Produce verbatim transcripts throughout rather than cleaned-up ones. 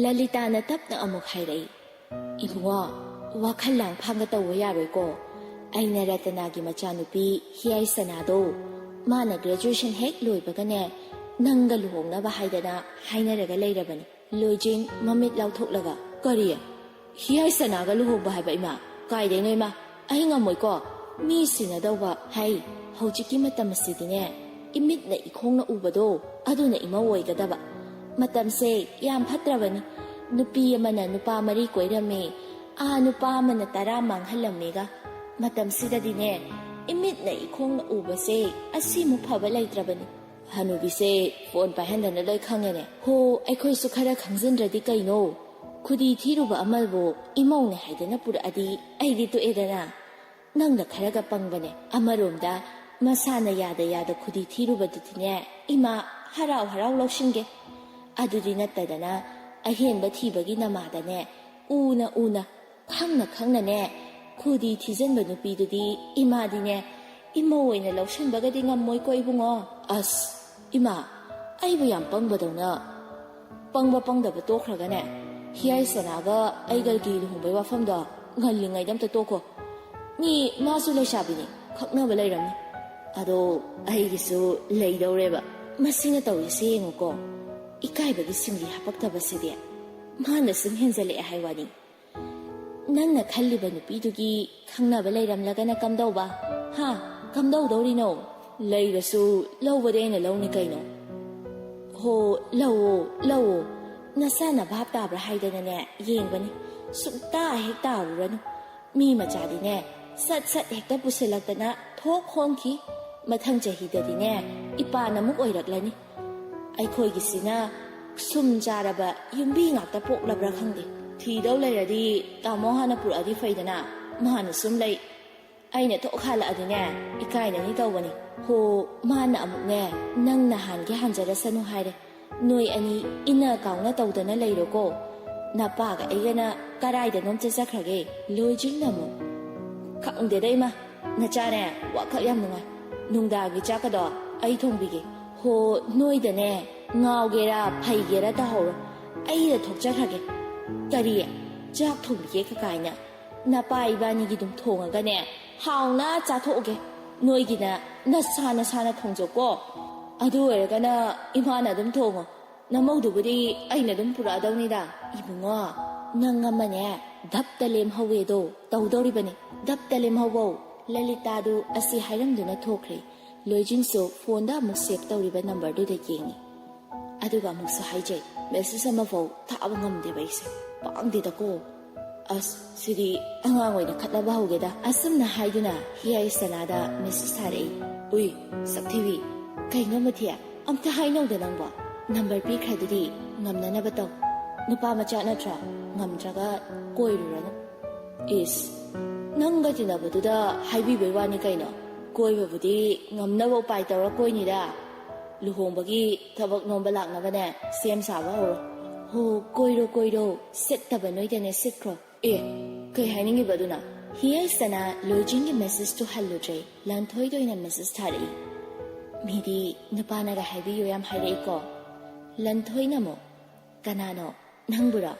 ꯂꯂꯤꯇꯥꯅ ꯇꯞꯅ ꯑꯃꯨꯛ ꯍꯥꯏꯔꯛꯏ, "ꯏꯕꯨꯡꯉꯣ, ꯋꯥꯈꯜ ꯂꯥꯡ ꯐꯥꯡꯒ ꯇꯧꯕ ꯌꯥꯔꯣꯏꯀꯣ꯫ ꯑꯩꯅ ꯔꯇꯅꯥꯒꯤ ꯃꯆꯥꯅꯨꯄꯤ ꯍꯤꯌꯥꯏ ꯁꯅꯥꯗꯣ, ꯃꯥꯅ ꯒ꯭ꯔꯦꯖꯨꯑꯦꯁꯟ ꯍꯦꯛ ꯂꯣꯏꯕꯒꯅꯦ, ꯅꯪꯒ ꯂꯨꯍꯣꯡꯅꯕ ꯍꯥꯏꯗꯅ ꯍꯥꯏꯅꯔꯒ ꯂꯩꯔꯕꯅꯤ꯫" ꯂꯣꯏꯖꯤꯡ ꯃꯃꯤꯠ ꯂꯥꯎꯊꯣꯛꯂꯒ, "ꯀꯔꯤ? ꯍꯤꯌꯥꯏ ꯁꯅꯥꯒ ꯂꯨꯍꯣꯡꯕ ꯍꯥꯏꯕ? ꯏꯃꯥ, ꯀꯥꯏꯗꯩꯅꯣ ꯏꯃꯥ? ꯑꯩ ꯉꯝꯃꯣꯏꯀꯣ꯫ ꯃꯤ ꯁꯤꯅꯗꯧꯕ ꯍꯥꯏ꯫ ꯍꯧꯖꯤꯛꯀꯤ ꯃꯇꯝ ꯑꯁꯤꯗꯤꯅꯦ, ꯏꯃꯤꯠꯅ ꯏꯈꯣꯡꯅ ꯎꯕꯗꯣ, ꯑꯗꯨꯅ ꯏꯃꯧ ꯑꯣꯏꯒꯗꯕ꯫ ꯃꯇꯝꯁꯦ ꯌꯥꯝ ꯐꯠꯇ꯭ꯔꯕꯅꯤ꯫ ꯅꯨꯄꯤ ꯑꯃꯅ ꯅꯨꯄꯥ ꯃꯔꯤ ꯀꯣꯏꯔꯝꯃꯦ, ꯑꯥ ꯅꯨꯄꯥ ꯑꯃꯅ ꯇꯔꯥ ꯃꯥꯡꯍꯜꯂꯝꯃꯦꯒ꯫ ꯃꯇꯝꯁꯤꯗꯗꯤꯅꯦ, ꯏꯃꯤꯠꯅ ꯏꯈꯣꯡꯅ ꯎꯕꯁꯦ ꯑꯁꯤꯃꯨꯛ ꯐꯕ ꯂꯩꯇ꯭ꯔꯕꯅꯤ꯫" ꯍꯅꯨꯕꯤꯁꯦ ꯐꯣꯟ ꯄꯥꯏꯍꯟꯗꯅ ꯂꯣꯏ ꯈꯪꯉꯦꯅꯦ꯫ "ꯍꯣ, ꯑꯩꯈꯣꯏꯁꯨ ꯈꯔ ꯈꯪꯖꯤꯟꯗ꯭ꯔꯗꯤ ꯀꯩꯅꯣ? ꯈꯨꯗꯤ ꯊꯤꯔꯨꯕ ꯑꯃꯕꯨ ꯏꯃꯧꯅꯦ ꯍꯥꯏꯗꯅ ꯄꯨꯔꯛꯑꯗꯤ ꯑꯩꯗꯤ ꯇꯣꯛꯑꯦꯗꯅ꯫ ꯅꯪꯅ ꯈꯔꯒ ꯄꯪꯕꯅꯦ꯫ ꯑꯃꯔꯣꯝꯗ ꯃꯁꯥꯅ ꯌꯥꯗ ꯌꯥꯗ ꯈꯨꯗꯤ ꯊꯤꯔꯨꯕꯗꯨꯗꯤꯅꯦ, ꯏꯃꯥ ꯍꯔꯥꯎ ꯍꯔꯥꯎ ꯂꯧꯁꯤꯟꯒꯦ꯫ ꯑꯗꯨꯗꯤ ꯅꯠꯇꯗꯅ ꯑꯍꯦꯟꯕ ꯊꯤꯕꯒꯤ ꯅꯃꯥꯗꯅꯦ, ꯎꯅ ꯎꯅ, ꯈꯪꯅ ꯈꯪꯅꯅꯦ, ꯈꯨꯗꯤ ꯊꯤꯖꯤꯟꯕ ꯅꯨꯄꯤꯗꯨꯗꯤ ꯏꯃꯥꯗꯤꯅꯦ, ꯏꯃꯧ ꯑꯣꯏꯅ ꯂꯧꯁꯤꯟꯕꯒꯗꯤ ꯉꯝꯃꯣꯏꯀꯣ ꯏꯕꯨꯡꯉꯣ꯫" "ꯑꯁ, ꯏꯃꯥ, ꯑꯩꯕꯨ ꯌꯥꯝ ꯄꯪꯕꯗꯧꯅ꯫" "ꯄꯪꯕ ꯄꯪꯗꯕ ꯇꯣꯛꯈ꯭ꯔꯒꯅꯦ, ꯍꯤꯌꯥꯏ ꯁꯅꯥꯒ ꯑꯩꯒꯒꯤ ꯂꯨꯍꯣꯡꯕꯩ ꯋꯥꯐꯝꯗꯣ ꯉꯜꯂꯤꯉꯩꯗ ꯑꯝꯇ ꯇꯣꯛꯈꯣ꯫ ꯃꯤ ꯃꯥꯁꯨ ꯂꯩꯁꯥꯕꯤꯅꯤ, ꯈꯪꯅꯕ ꯂꯩꯔꯝꯅꯤ꯫ ꯑꯗꯣ ꯑꯩꯒꯤꯁꯨ ꯂꯩꯗꯧꯔꯦꯕ꯫ ꯃꯁꯤꯅ ꯇꯧꯔꯤꯁꯦ ꯌꯦꯡꯉꯨꯀꯣ, ꯏꯀꯥꯏꯕꯒꯤ ꯁꯤꯡꯂꯤ ꯍꯥꯄꯛꯇꯕꯁꯤꯗꯤ꯫ ꯃꯥꯅ ꯁꯨꯝ ꯍꯦꯟꯖꯜꯂꯛꯑꯦ ꯍꯥꯏ ꯋꯥꯅꯤ꯫ ꯅꯪꯅ ꯈꯜꯂꯤꯕ ꯅꯨꯄꯤꯗꯨꯒꯤ ꯈꯪꯅꯕ ꯂꯩꯔꯝꯂꯒꯅ ꯀꯝꯗꯧꯕ? ꯍꯥ? ꯀꯝꯗꯧꯗꯧꯔꯤꯅꯣ?" "ꯂꯩꯔꯁꯨ ꯂꯧꯕꯗꯤ ꯑꯩꯅ ꯂꯧꯅꯤ ꯀꯩꯅꯣ꯫" "ꯍꯣ, ꯂꯧꯑꯣ, ꯂꯧꯑꯣ꯫ ꯅꯁꯥꯅ ꯚꯥꯞ ꯇꯥꯕ꯭ꯔꯥ ꯍꯥꯏꯗꯅꯅꯦ ꯌꯦꯡꯕꯅꯤ꯫ ꯁꯨꯛꯇꯥ ꯍꯦꯛ ꯇꯥꯔꯨꯔꯅꯨ꯫ ꯃꯤ ꯃꯆꯥꯗꯤꯅꯦ, ꯁꯠ ꯁꯠ ꯍꯦꯛꯇ ꯄꯨꯁꯤꯜꯂꯛꯇꯅ ꯊꯣꯛ ꯍꯣꯡꯈꯤ꯫ ꯃꯊꯪ ꯆꯍꯤꯗꯗꯤꯅꯦ, ꯏꯄꯥꯅ ꯑꯃꯨꯛ ꯑꯣꯏꯔꯛꯂꯅꯤ꯫ ꯑꯩꯈꯣꯏꯒꯤꯁꯤꯅ ꯁꯨꯝ ꯆꯥꯔꯕ ꯌꯨꯝꯕꯤ ꯉꯥꯛꯇ ꯄꯣꯛꯂꯕ꯭ꯔꯥ ꯈꯪꯗꯦ꯫ ꯊꯤꯗꯧ ꯂꯩꯔꯗꯤ ꯇꯥꯃꯣ ꯍꯥꯟꯅ ꯄꯨꯔꯛꯑꯗꯤ ꯐꯩꯗꯅ, ꯃꯥꯅ ꯁꯨꯝ ꯂꯩ꯫ ꯑꯩꯅ ꯊꯣꯛ ꯍꯥꯜꯂꯛꯑꯗꯤꯅꯦ, ꯏꯀꯥꯏꯅꯅꯤ ꯇꯧꯕꯅꯤ꯫ ꯍꯣ, ꯃꯥꯅ ꯑꯃꯨꯛꯅꯦ, ꯅꯪ ꯅꯍꯥꯟꯒꯤ ꯍꯥꯟꯖꯔꯁꯅꯨ ꯍꯥꯏꯔꯦ꯫ ꯅꯣꯏ ꯑꯅꯤ ꯏꯟꯅ ꯀꯥꯎꯅ ꯇꯧꯗꯅ ꯂꯩꯔꯣꯀꯣ꯫ ꯅꯄꯥꯒ ꯑꯩꯒꯅ ꯀꯔꯥꯏꯗꯅꯣꯝ ꯆꯠꯆꯈ꯭ꯔꯒꯦ꯫" ꯂꯣꯏꯖꯤꯡꯅ ꯑꯃꯨꯛ, "ꯈꯪꯗꯦꯗ ꯏꯃꯥ, ꯅꯆꯥꯅꯦ ꯋꯥꯈꯜ ꯌꯥꯝ ꯅꯨꯡꯉꯥꯏ꯫ ꯅꯨꯡꯗꯥꯡꯒꯤ ꯆꯥꯛꯀꯗꯣ ꯑꯩ ꯊꯣꯡꯕꯤꯒꯦ꯫ ꯍꯣ, ꯅꯣꯏꯗꯅꯦ ꯉꯥꯎꯒꯦꯔꯥ ꯐꯩꯒꯦꯔꯥ ꯇꯧꯍꯧꯔꯣ꯫ ꯑꯩꯗ ꯊꯣꯛꯆꯈ꯭ꯔꯒꯦ꯫ ꯀꯔꯤ? ꯆꯥꯛ ꯊꯣꯡꯕꯤꯒꯦ ꯀꯀꯥꯏꯅ? ꯅꯄꯥ ꯏꯕꯥꯅꯤꯒꯤ ꯑꯗꯨꯝ ꯊꯣꯡꯉꯒꯅꯦ, ꯍꯥꯎꯅ ꯆꯥꯊꯣꯛꯎꯒꯦ꯫ ꯅꯣꯏꯒꯤꯅ ꯅꯁꯥ ꯅꯁꯥꯅ ꯊꯣꯡꯖꯧꯀꯣ꯫ ꯑꯗꯨ ꯑꯣꯏꯔꯒꯅ ꯏꯃꯥꯅ ꯑꯗꯨꯝ ꯊꯣꯡꯉꯣ꯫ ꯅꯃꯧꯗꯨꯕꯨꯗꯤ ꯑꯩꯅ ꯑꯗꯨꯝ ꯄꯨꯔꯛꯑꯗꯧꯅꯤꯗ꯫ ꯏꯕꯨꯡꯉꯣ, ꯅꯪ ꯑꯃꯅꯦ, ꯙꯞꯇ ꯂꯦꯝꯍꯧꯋꯦꯗꯣ ꯇꯧꯗꯧꯔꯤꯕꯅꯤ꯫ ꯙꯞꯇ ꯂꯦꯝꯍꯧꯕꯧ꯫ ꯂꯂꯤꯇꯥꯗꯨ ꯑꯁꯤ ꯍꯥꯏꯔꯝꯗꯨꯅ ꯊꯣꯛꯈ꯭ꯔꯦ꯫ ꯂꯣꯏꯖꯤꯡꯁꯨ ꯐꯣꯟꯗ ꯑꯃꯨꯛ ꯁꯦꯚ ꯇꯧꯔꯤꯕ ꯅꯝꯕꯔꯗꯨꯗ ꯌꯦꯡꯉꯤ꯫ ꯑꯗꯨꯒ ꯑꯃꯨꯛꯁꯨ ꯍꯥꯏꯖꯩ, ꯃꯦꯁꯦꯖ ꯑꯃꯐꯥꯎ ꯊꯥꯕ ꯉꯝꯗꯦꯕ ꯑꯩꯁꯦ꯫ ꯄꯥꯡꯗꯦꯗꯀꯣ꯫ ꯑꯁ, ꯁꯤꯗꯤ ꯑꯉꯥꯡ ꯑꯣꯏꯅ ꯈꯠꯅꯕ ꯍꯧꯒꯦꯗ꯫ ꯑꯁꯨꯝꯅ ꯍꯥꯏꯗꯨꯅ ꯍꯤꯌꯥꯏ ꯁꯅꯥꯗ ꯃꯦꯁꯦꯖ ꯊꯥꯔꯛꯏ꯫ ꯎꯏ, ꯁꯛꯊꯤꯕꯤ, ꯀꯩꯅꯣ ꯃꯊꯤ? ꯑꯝꯇ ꯍꯥꯏꯅꯧꯗ ꯅꯪꯕꯣ꯫ ꯅꯝꯕꯔ ꯄꯤꯈ꯭ꯔꯗꯨꯗꯤ ꯉꯝꯅꯅꯕ ꯇꯧ꯫ ꯅꯨꯄꯥ ꯃꯆꯥ ꯅꯠꯇ꯭ꯔꯣ? ꯉꯝꯗ꯭ꯔꯒ ꯀꯣꯏꯔꯨꯔꯅꯨ꯫ ꯏꯁ, ꯅꯪꯒ ꯇꯤꯟꯅꯕꯗꯨꯗ ꯍꯥꯏꯕꯤꯕꯩ ꯋꯥꯅꯤ ꯀꯩꯅꯣ꯫ ꯀꯣꯏꯕꯕꯨꯗꯤ ꯉꯝꯅꯕ ꯎꯄꯥꯏ ꯇꯧꯔ ꯀꯣꯏꯅꯤꯗ꯫ ꯂꯨꯍꯣꯡꯕꯒꯤ ꯊꯕꯛ ꯅꯣꯝꯕ ꯂꯥꯛꯅꯕꯅꯦ ꯁꯦꯝ ꯁꯥꯕ ꯍꯧꯔꯣ꯫ ꯍꯣ, ꯀꯣꯏꯔꯣ ꯀꯣꯏꯔꯣ, ꯁꯤꯠꯇꯕ ꯅꯣꯏꯗꯅꯦ ꯁꯤꯠꯈ꯭ꯔꯣ꯫ ꯑꯦ, ꯀꯩ ꯍꯥꯏꯅꯤꯡꯉꯤꯕ ꯑꯗꯨꯅ? ꯍꯤꯌꯥꯏꯁꯅꯥ ꯂꯣꯏꯖꯤꯡꯒꯤ ꯃꯦꯁꯦꯖꯇꯨ ꯍꯜꯂꯨꯗ꯭ꯔꯦ, ꯂꯟꯊꯣꯏꯗ ꯑꯣꯏꯅ ꯃꯦꯁꯦꯖ ꯊꯥꯔꯛꯏ꯫ ꯃꯤꯗꯤ ꯅꯨꯄꯥꯅꯒ ꯍꯥꯏꯕꯤꯌꯨ ꯌꯥꯝ ꯍꯥꯏꯔꯛꯏꯀꯣ꯫ ꯂꯟꯊꯣꯏꯅ ꯑꯃꯨꯛ, ꯀꯅꯥꯅꯣ? ꯅꯪꯕꯨꯔꯣ?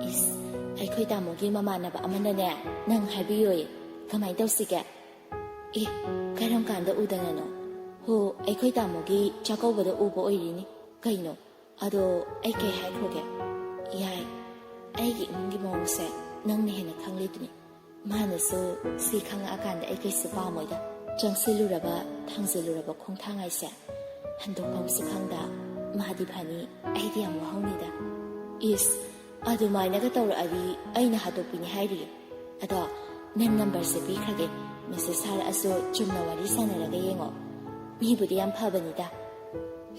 ꯏꯁ, ꯑꯩꯈꯣꯏ ꯇꯥꯃꯣꯒꯤ ꯃꯃꯥꯟꯅꯕ ꯑꯃꯅꯅꯦ ꯅꯪ ꯍꯥꯏꯕꯤꯌꯣꯌꯦ꯫ ꯀꯃꯥꯏꯅ ꯇꯧꯁꯤꯒꯦ? ꯑꯦ, ꯀꯔꯝ ꯀꯥꯟꯗ ꯎꯗꯅꯅꯣ? ꯍꯣ, ꯑꯩꯈꯣꯏ ꯇꯥꯃꯣꯒꯤ ꯆꯥꯛꯀꯧꯕꯗ ꯎꯕ ꯑꯣꯏꯔꯤꯅꯤ꯫ ꯀꯩꯅꯣ? ꯑꯗꯣ ꯑꯩ ꯀꯩ ꯍꯥꯏꯈ꯭ꯔꯣꯒꯦ? ꯌꯥꯏ, ꯑꯩꯒꯤ ꯏꯃꯨꯡꯒꯤ ꯃꯑꯣꯡꯁꯦ ꯅꯪꯅ ꯍꯦꯟꯅ ꯈꯪꯂꯤꯗꯨꯅꯤ꯫ ꯃꯥꯅꯁꯨ ꯁꯤ ꯈꯪꯉꯛꯑꯀꯥꯟꯗ ꯑꯩ ꯀꯩꯁꯨ ꯄꯥꯝꯃꯣꯏꯗ꯫ ꯆꯪꯁꯤꯜꯂꯨꯔꯕ, ꯊꯥꯡꯖꯤꯜꯂꯨꯔꯕ ꯈꯣꯡꯊꯥꯡ ꯍꯥꯏꯁꯦ ꯍꯟꯗꯣꯛꯐꯝꯁꯨ ꯈꯪꯗ꯫ ꯃꯥꯗꯤ ꯐꯅꯤ, ꯑꯩꯗꯤ ꯌꯥꯝ ꯋꯥꯍꯧꯅꯤꯗ꯫ ꯏꯁ, ꯑꯗꯨꯃꯥꯏꯅꯒ ꯇꯧꯔꯛꯑꯗꯤ ꯑꯩꯅ ꯍꯥꯠꯇꯣꯛꯄꯤꯅꯤ ꯍꯥꯏꯔꯤꯌꯦ꯫ ꯑꯗꯣ ꯅꯪ ꯅꯝꯕꯔꯁꯦ ꯄꯤꯈ꯭ꯔꯒꯦ, ꯃꯦꯁꯦꯖ ꯊꯥꯔꯛꯑꯁꯨ ꯆꯨꯝꯅ ꯋꯥꯔꯤ ꯁꯥꯟꯅꯔꯒ ꯌꯦꯡꯉꯣ꯫ ꯃꯤꯕꯨꯗꯤ ꯌꯥꯝ ꯐꯕꯅꯤꯗ꯫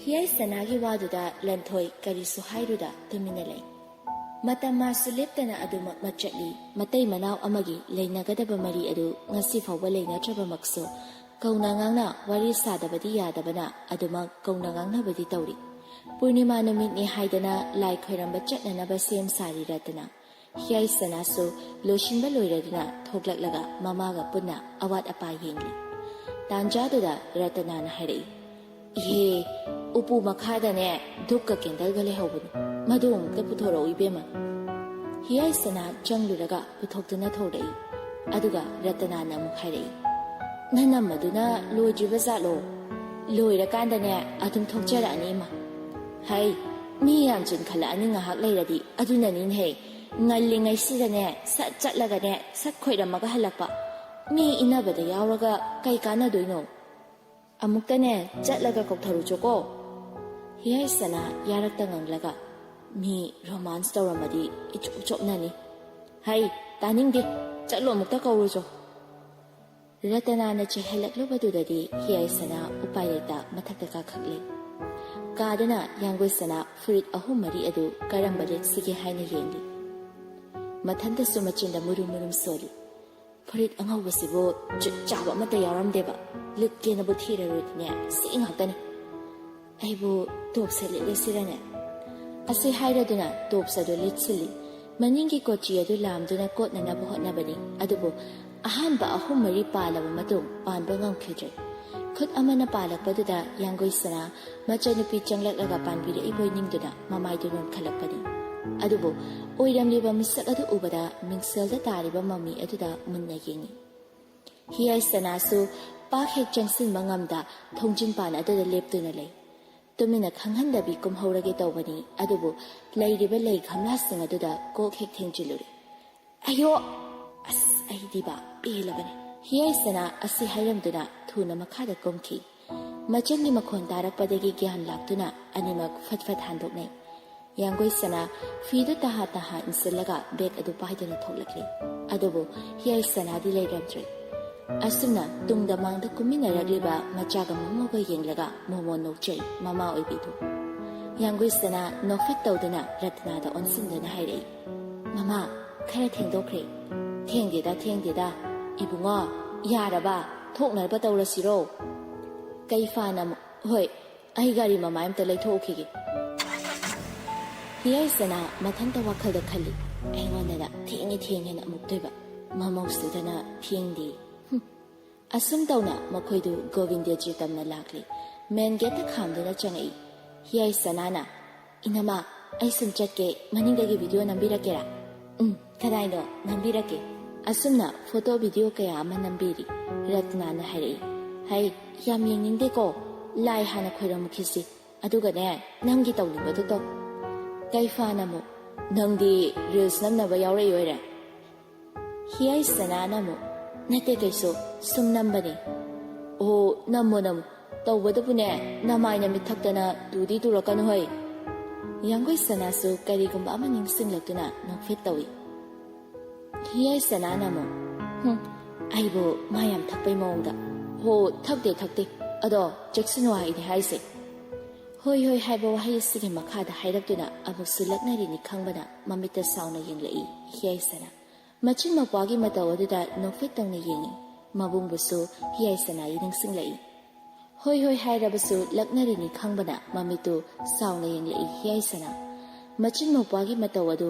ꯍꯤꯌꯥꯏ ꯁꯅꯥꯒꯤ ꯋꯥꯗꯨꯗ ꯂꯟꯊꯣꯏ ꯀꯔꯤꯁꯨ ꯍꯥꯏꯔꯨꯗ ꯇꯨꯃꯤꯟꯅ ꯂꯩ꯫ ꯃꯇꯝ ꯃꯥꯁꯨ ꯂꯦꯞꯇꯅ ꯑꯗꯨꯃꯛ ꯃꯠ ꯆꯠꯂꯤ꯫ ꯃꯇꯩ ꯃꯅꯥꯎ ꯑꯃꯒꯤ ꯂꯩꯅꯒꯗꯕ ꯃꯔꯤ ꯑꯗꯨ ꯉꯁꯤ ꯐꯥꯎꯕ ꯂꯩꯅꯗ꯭ꯔꯕꯃꯛꯁꯨ, ꯀꯧꯅ ꯉꯥꯡꯅ ꯋꯥꯔꯤ ꯁꯥꯗꯕꯗꯤ ꯌꯥꯗꯕꯅ ꯑꯗꯨꯃꯛ ꯀꯧꯅ ꯉꯥꯡꯅꯕꯗꯤ ꯇꯧꯔꯤ꯫ ꯄꯨꯔꯅꯤꯃꯥ ꯅꯨꯃꯤꯠꯅꯤ ꯍꯥꯏꯗꯅ ꯂꯥꯏ ꯈꯣꯏꯔꯝꯕ ꯆꯠꯅꯅꯕ ꯁꯦꯝ ꯁꯥꯔꯤ ꯔꯇꯅꯥ꯫ ꯍꯤꯌꯥꯏ ꯁꯅꯥꯁꯨ ꯂꯣꯏꯁꯤꯟꯕ ꯂꯣꯏꯔꯗꯨꯅ ꯊꯣꯛꯂꯛꯂꯒ ꯃꯃꯥꯒ ꯄꯨꯟꯅ ꯑꯋꯥꯠ ꯑꯄꯥ ꯌꯦꯡꯂꯤ꯫ ꯇꯥꯟꯖꯥꯗꯨꯗ ꯔꯇꯅꯥꯅ ꯍꯥꯏꯔꯛꯏ, "ꯏꯍꯦ, ꯎꯄꯨ ꯃꯈꯥꯗꯅꯦ ꯙꯨꯞꯀ ꯀꯦꯟꯗꯜꯒ ꯂꯩꯍꯧꯕꯅꯤ, ꯃꯗꯨ ꯑꯃꯨꯛꯇ ꯄꯨꯊꯣꯔꯛꯎ ꯏꯕꯦꯝꯃ꯫" ꯍꯤꯌꯥꯏꯁꯅꯥ ꯆꯪꯂꯨꯔꯒ ꯄꯨꯊꯣꯛꯇꯨꯅ ꯊꯣꯛꯂꯛꯏ꯫ ꯑꯗꯨꯒ ꯔꯇꯅꯥꯅ ꯑꯃꯨꯛ ꯍꯥꯏꯔꯛꯏ, "ꯅꯅꯝꯃꯗꯨꯅ ꯂꯣꯏꯗ꯭ꯔꯤꯕ ꯖꯥꯠꯂꯣ? ꯂꯣꯏꯔꯀꯥꯟꯗꯅꯦ ꯑꯗꯨꯝ ꯊꯣꯛꯆꯔꯛꯑꯅꯤ ꯏꯃꯥ꯫ ꯍꯩ, ꯃꯤ ꯌꯥꯝ ꯆꯤꯟꯈꯠꯂꯛꯑꯅꯤ ꯉꯥꯏꯍꯥꯛ ꯂꯩꯔꯗꯤ, ꯑꯗꯨꯅꯅꯤꯅꯦꯍꯦ, ꯉꯜꯂꯤꯉꯩꯁꯤꯗꯅꯦ ꯁꯠ ꯆꯠꯂꯒꯅꯦ ꯁꯠ ꯈꯣꯏꯔꯝꯃꯒ ꯍꯜꯂꯛꯄ꯫ ꯃꯤ ꯏꯟꯅꯕꯗ ꯌꯥꯎꯔꯒ ꯀꯩ ꯀꯥꯟꯅꯗꯣꯏꯅꯣ? ꯑꯃꯨꯛꯇꯅꯦ ꯆꯠꯂꯒ ꯀꯧꯊꯔꯨꯆꯣꯀꯣ꯫" ꯍꯤꯌꯥꯏꯁꯅꯥ ꯌꯥꯔꯛꯇ ꯉꯪꯂꯒ, "ꯃꯤ ꯔꯣꯃꯥꯟꯁ ꯇꯧꯔꯝꯃꯗꯤ ꯏꯆꯣꯞ ꯆꯣꯞꯅꯅꯤ꯫ ꯍꯩ, ꯇꯥꯅꯤꯡꯗꯦ, ꯆꯠꯂꯣ ꯑꯃꯨꯛꯇ ꯀꯧꯔꯨꯆꯣ꯫" ꯔꯇꯅꯥꯅ ꯆꯦꯜꯍꯜꯂꯛꯂꯨꯕꯗꯨꯗꯗꯤ ꯍꯤꯌꯥꯏꯁꯅꯥ ꯎꯄꯥꯏ ꯂꯩꯇ ꯃꯊꯛꯇ ꯀꯥꯈꯠꯂꯤ꯫ ꯀꯥꯗꯨꯅ ꯌꯥꯡꯒꯣꯏꯁꯅꯥ ꯐꯨꯔꯤꯠ ꯑꯍꯨꯝ ꯃꯔꯤ ꯑꯗꯨ ꯀꯔꯝꯕ ꯂꯤꯠꯁꯤꯒꯦ ꯍꯥꯏꯅ ꯌꯦꯡꯂꯤ꯫ ꯃꯊꯟꯇꯁꯨ ꯃꯆꯤꯟꯗ ꯃꯨꯔꯨꯝ ꯃꯨꯔꯨꯝ ꯁꯣꯜꯂꯤ꯫ "ꯐꯨꯔꯤꯠ ꯑꯉꯧꯕꯁꯤꯕꯨ ꯖꯨꯠ ꯆꯥꯕ ꯑꯃꯠꯇ ꯌꯥꯎꯔꯝꯗꯦꯕ꯫ ꯂꯤꯠꯀꯦꯅꯕꯨ ꯊꯤꯔꯔꯨꯔꯗꯤꯅꯦ ꯁꯤ ꯉꯥꯛꯇꯅꯤ꯫ ꯑꯩꯕꯨ ꯇꯣꯞꯁ ꯂꯤꯠꯂꯁꯤꯔꯅꯦ?" ꯑꯁꯤ ꯍꯥꯏꯔꯗꯨꯅ ꯇꯣꯞꯁ ꯑꯗꯨ ꯂꯤꯠꯁꯤꯜꯂꯤ꯫ ꯃꯅꯤꯡꯒꯤ ꯀꯣꯆꯤ ꯑꯗꯨ ꯂꯥꯝꯗꯨꯅ ꯀꯣꯠꯅꯅꯕ ꯍꯣꯠꯅꯕꯅꯤ꯫ ꯑꯗꯨꯕꯨ ꯑꯍꯥꯟꯕ ꯑꯍꯨꯝ ꯃꯔꯤ ꯄꯥꯜꯂꯕ ꯃꯇꯨꯡ ꯄꯥꯟꯕ ꯉꯝꯈꯤꯗ꯭ꯔꯦ꯫ ꯈꯨꯠ ꯑꯃꯅ ꯄꯥꯜꯂꯛꯄꯗꯨꯗ ꯌꯥꯡꯒꯣꯏꯁꯅꯥ ꯃꯆꯟꯅꯨꯄꯤ ꯆꯪꯂꯛꯂꯒ ꯄꯥꯟꯕꯤꯔꯛꯏꯕꯣꯏ ꯅꯤꯡꯗꯨꯅ ꯃꯃꯥꯏꯗꯨ ꯅꯣꯟꯈꯠꯂꯛꯄꯅꯤ꯫ ꯑꯗꯨꯕꯨ ꯑꯣꯏꯔꯝꯂꯤꯕ ꯃꯤꯁꯛ ꯑꯗꯨ ꯎꯕꯗ ꯃꯤꯡꯁꯦꯜꯗ ꯇꯥꯔꯤꯕ ꯃꯃꯤ ꯑꯗꯨꯗ ꯃꯨꯟꯅ ꯌꯦꯡꯏ꯫ ꯍꯤꯌꯥꯏꯁꯅꯥꯁꯨ ꯄꯥꯛ ꯍꯦꯛ ꯆꯪꯁꯤꯟꯕ ꯉꯝꯗ ꯊꯣꯡꯖꯤꯟ ꯄꯥꯟ ꯑꯗꯨꯗ ꯂꯦꯞꯇꯨꯅ ꯂꯩ꯫ ꯇꯨꯃꯤꯟꯅ ꯈꯪꯍꯟꯗꯕꯤ ꯀꯨꯝꯍꯧꯔꯒꯦ ꯇꯧꯕꯅꯤ, ꯑꯗꯨꯕꯨ ꯂꯩꯔꯤꯕ ꯂꯩ ꯒꯝꯂꯥꯁꯤꯡ ꯑꯗꯨꯗ ꯀꯣꯛ ꯍꯦꯛ ꯊꯦꯡꯖꯤꯜꯂꯨꯔꯦ꯫ "ꯑꯌꯣ! ꯑꯁ, ꯑꯩꯗꯤꯕ ꯄꯦꯜꯂꯕꯅꯤ꯫" ꯍꯤꯌꯥꯏꯁꯅꯥ ꯑꯁꯤ ꯍꯥꯏꯔꯝꯗꯨꯅ ꯊꯨꯅ ꯃꯈꯥꯗ ꯀꯨꯝꯈꯤ꯫ ꯃꯆꯟꯒꯤ ꯃꯈꯣꯟ ꯇꯥꯔꯛꯄꯗꯒꯤ ꯒ꯭ꯌꯥꯟ ꯂꯥꯛꯇꯨꯅ ꯑꯅꯤꯃꯛ ꯐꯠ ꯐꯠ ꯍꯟꯗꯣꯛꯅꯩ꯫ ꯌꯥꯡꯒꯣꯏꯁꯅꯥ ꯐꯤꯗꯨ ꯇꯍꯥ ꯇꯍꯥ ꯏꯟꯁꯤꯜꯂꯒ ꯕꯦꯒ ꯑꯗꯨ ꯄꯥꯏꯗꯨꯅ ꯊꯣꯛꯂꯛꯂꯤ꯫ ꯑꯗꯨꯕꯨ ꯍꯤꯌꯥꯏꯁꯅꯥꯗꯤ ꯂꯩꯔꯝꯗ꯭ꯔꯦ꯫ ꯑꯁꯨꯝꯅ ꯇꯨꯡꯗ ꯃꯥꯡꯗ ꯀꯨꯝꯃꯤꯟꯅꯔꯛꯂꯤꯕ ꯃꯆꯥꯒ ꯃꯃꯧꯒ ꯌꯦꯡꯂꯒ ꯃꯣꯃꯣꯟ ꯅꯣꯛꯆꯩ ꯃꯃꯥ ꯑꯣꯏꯕꯤꯗꯨ꯫ ꯌꯥꯡꯒꯣꯏꯁꯅꯥ ꯅꯣꯛꯐꯦꯠ ꯇꯧꯗꯨꯅ ꯔꯇꯅꯥꯗ ꯑꯣꯟꯁꯤꯟꯗꯨꯅ ꯍꯥꯏꯔꯛꯏ, "ꯃꯃꯥ, ꯈꯔ ꯊꯦꯡꯗꯣꯛꯈ꯭ꯔꯦ꯫" "ꯊꯦꯡꯗꯦꯗ, ꯊꯦꯡꯗꯦꯗ, ꯏꯕꯨꯡꯉꯣ, ꯌꯥꯔꯕ? ꯊꯣꯛꯅꯕ ꯇꯧꯔꯁꯤꯔꯣ?" "ꯀꯩ ꯐꯥꯅ ꯑꯃꯨꯛ? ꯍꯣꯏ, ꯑꯩ ꯒꯥꯔꯤ ꯃꯃꯥꯏ ꯑꯝꯇ ꯂꯩꯊꯣꯛꯎꯈꯤꯒꯦ꯫" ꯍꯤꯌꯥꯏꯁꯅꯥ ꯃꯊꯟꯇ ꯋꯥꯈꯜꯗ ꯈꯜꯂꯤ, "ꯑꯩꯉꯣꯟꯗꯅ ꯊꯦꯡꯉꯦ ꯊꯦꯡꯉꯦꯅ ꯑꯃꯨꯛꯇꯣꯏꯕ, ꯃꯃꯧꯁꯤꯗꯅ ꯊꯦꯡꯗꯦ꯫" ꯍꯨꯝ꯫ ꯑꯁꯨꯝ ꯇꯧꯅ ꯃꯈꯣꯏꯗꯨ ꯒꯣꯕꯤꯟꯗꯖꯤ ꯇꯝꯅ ꯂꯥꯛꯂꯤ꯫ ꯃꯦꯟ ꯒꯦꯠꯇ ꯈꯥꯝꯗꯨꯅ ꯆꯪꯉꯛꯏ꯫ ꯍꯤꯌꯥꯏ ꯁꯅꯥꯅ, "ꯏꯅꯝꯃ, ꯑꯩ ꯁꯨꯝ ꯆꯠꯀꯦ, ꯃꯅꯤꯡꯗꯒꯤ ꯚꯤꯗꯤꯑꯣ ꯅꯝꯕꯤꯔꯛꯀꯦꯔꯥ?" "ꯎꯝ, ꯀꯗꯥꯏꯅꯣ? ꯅꯝꯕꯤꯔꯛꯀꯦ꯫" ꯑꯁꯨꯝꯅ ꯐꯣꯇꯣ ꯚꯤꯗꯤꯑꯣ ꯀꯌꯥ ꯑꯃ ꯅꯝꯕꯤꯔꯤ꯫ ꯔꯠꯅꯥꯅ ꯍꯥꯏꯔꯛꯏ, "ꯍꯩ, ꯌꯥꯝ ꯌꯦꯡꯅꯤꯡꯗꯦꯀꯣ꯫ ꯂꯥꯏ ꯍꯥꯟꯅ ꯈꯣꯏꯔꯝꯃꯨꯈꯤꯁꯤ, ꯑꯗꯨꯒꯅꯦ, ꯅꯪꯒꯤ ꯇꯧꯅꯤꯡꯕꯗꯨ ꯇꯧ꯫" ꯀꯩꯐꯥꯅ ꯑꯃꯨꯛ, "ꯅꯪꯗꯤ ꯔꯤꯜꯁ ꯅꯝꯅꯕ ꯌꯥꯎꯔꯛꯏ ꯑꯣꯏꯔꯦ?" ꯍꯤꯌꯥꯏ ꯁꯅꯥꯅ ꯑꯃꯨꯛ, "ꯅꯠꯇꯦ ꯀꯩꯁꯨ, ꯁꯨꯝ ꯅꯝꯕꯅꯤ꯫" "ꯑꯣ, ꯅꯝꯃꯣ ꯅꯝꯃꯣ꯫ ꯇꯧꯕꯗꯕꯨꯅꯦ, ꯅꯃꯥꯏ ꯅꯃꯤꯠ ꯊꯛꯇꯅ ꯇꯨꯗꯤ ꯇꯨꯔꯛꯀꯅꯨ ꯍꯩ꯫" ꯌꯥꯡꯒꯣꯏ ꯁꯅꯥꯁꯨ ꯀꯔꯤꯒꯨꯝꯕ ꯑꯃ ꯅꯤꯡꯁꯤꯡꯂꯛꯇꯨꯅ ꯅꯣꯛꯐꯦꯠ ꯇꯧꯏ꯫ ꯍꯤꯌꯥꯏ ꯁꯅꯥꯅ ꯑꯃꯨꯛ, "ꯍꯨꯝ, ꯑꯩꯕꯨ ꯃꯥ ꯌꯥꯝ ꯊꯛꯄꯩ ꯃꯑꯣꯡꯗ꯫ ꯍꯣ, ꯊꯛꯇꯦ ꯊꯛꯇꯦ꯫ ꯑꯗꯣ ꯆꯦꯛꯁꯤꯟꯅꯨ ꯍꯥꯏꯗꯤ ꯍꯥꯏꯁꯦ꯫" "ꯍꯣꯏ ꯍꯣꯏ" ꯍꯥꯏꯕ ꯋꯥꯍꯩ ꯑꯁꯤꯒꯤ ꯃꯈꯥꯗ ꯍꯥꯏꯔꯛꯇꯨꯅ ꯑꯃꯨꯛꯁꯨ ꯂꯛꯅꯔꯤꯅꯤ ꯈꯪꯕꯅ ꯃꯃꯤꯠꯇ ꯁꯥꯎꯅ ꯌꯦꯡꯂꯛꯏ ꯍꯤꯌꯥꯏ ꯁꯅꯥ꯫ ꯃꯆꯤꯟ ꯃꯧꯄ꯭ꯋꯥꯒꯤ ꯃꯇꯧ ꯑꯗꯨꯗ ꯅꯣꯛꯐꯦꯠ ꯇꯧꯅ ꯌꯦꯡꯏ꯫ ꯃꯕꯨꯡꯕꯨꯁꯨ ꯍꯤꯌꯥꯏ ꯁꯅꯥꯒꯤ ꯅꯤꯡꯁꯤꯡꯂꯛꯏ꯫ "ꯍꯣꯏ ꯍꯣꯏ" ꯍꯥꯏꯔꯕꯁꯨ ꯂꯛꯅꯔꯤꯅꯤ ꯈꯪꯕꯅ ꯃꯃꯤꯠꯇꯨ ꯁꯥꯎꯅ ꯌꯦꯡꯂꯛꯏ ꯍꯤꯌꯥꯏ ꯁꯅꯥ꯫ ꯃꯆꯤꯟ ꯃꯧꯄ꯭ꯋꯥꯒꯤ ꯃꯇꯧ ꯑꯗꯨ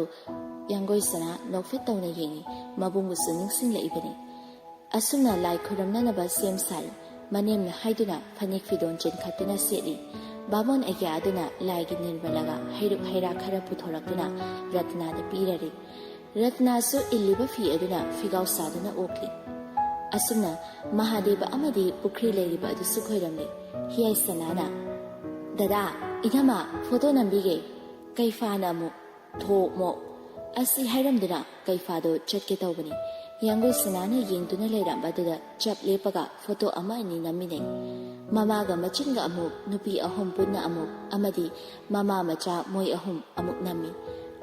ꯌꯥꯡꯒꯣꯏ ꯁꯅꯥ ꯅꯣꯛꯐꯦꯠ ꯇꯧꯅ ꯌꯦꯡꯏ꯫ ꯃꯕꯨꯡꯕꯨꯁꯨ ꯅꯤꯡꯁꯤꯡꯂꯛꯏꯕꯅꯤ꯫ ꯑꯁꯨꯝꯅ ꯂꯥꯏ ꯈꯨꯔꯨꯝꯅꯅꯕ ꯁꯦꯝ ꯁꯥꯔꯤ꯫ ꯃꯅꯦꯝꯅ ꯍꯥꯏꯗꯨꯅ ꯐꯅꯦꯛ ꯐꯤꯗꯣꯟ ꯆꯤꯟꯈꯠꯇꯨꯅ ꯁꯦꯠꯂꯤ꯫ ꯕꯥꯃꯣꯟ ꯑꯒ꯭ꯌꯥ ꯑꯗꯨꯅ ꯂꯥꯏꯒꯤ ꯅꯤꯔꯃꯂꯥꯒ ꯍꯩꯔꯨꯛ ꯍꯩꯔꯥ ꯈꯔ ꯄꯨꯊꯣꯔꯛꯇꯨꯅ ꯔꯠꯅꯥꯗ ꯄꯤꯔꯔꯤ꯫ ꯔꯠꯅꯥꯁꯨ ꯏꯜꯂꯤꯕ ꯐꯤ ꯑꯗꯨꯅ ꯐꯤꯒꯥꯎ ꯁꯥꯗꯨꯅ ꯑꯣꯛꯂꯤ꯫ ꯑꯁꯨꯝꯅ ꯃꯍꯥꯗꯦꯕ ꯑꯃꯗꯤ ꯄꯨꯈ꯭ꯔꯤ ꯂꯩꯔꯤꯕ ꯑꯗꯨꯁꯨ ꯈꯣꯏꯔꯝꯂꯤ꯫ ꯍꯤꯌꯥꯏ ꯁꯅꯥꯅ, "ꯗꯗꯥ, ꯏꯅꯝꯃ, ꯐꯣꯇꯣ ꯅꯝꯕꯤꯒꯦ꯫" ꯀꯩꯐꯥꯅ ꯑꯃꯨꯛ, "ꯊꯣꯛꯃꯣ" ꯑꯁꯤ ꯍꯥꯏꯔꯝꯗꯨꯅ ꯀꯩꯐꯥꯗꯣ ꯆꯠꯀꯦ ꯇꯧꯕꯅꯤ꯫ ꯌꯥꯡꯒꯣꯏ ꯁꯅꯥꯅ ꯌꯦꯡꯗꯨꯅ ꯂꯩꯔꯝꯕꯗꯨꯗ ꯆꯞ ꯂꯦꯞꯄꯒ ꯐꯣꯇꯣ ꯑꯃ ꯑꯅꯤ ꯅꯝꯃꯤꯟꯅꯩ꯫ ꯃꯃꯥꯒ ꯃꯆꯤꯟꯒ ꯑꯃꯨꯛ, ꯅꯨꯄꯤ ꯑꯍꯨꯝ ꯄꯨꯟꯅ ꯑꯃꯨꯛ, ꯑꯃꯗꯤ ꯃꯃꯥ ꯃꯆꯥ ꯃꯣꯏ ꯑꯍꯨꯝ ꯑꯃꯨꯛ ꯅꯝꯃꯤ꯫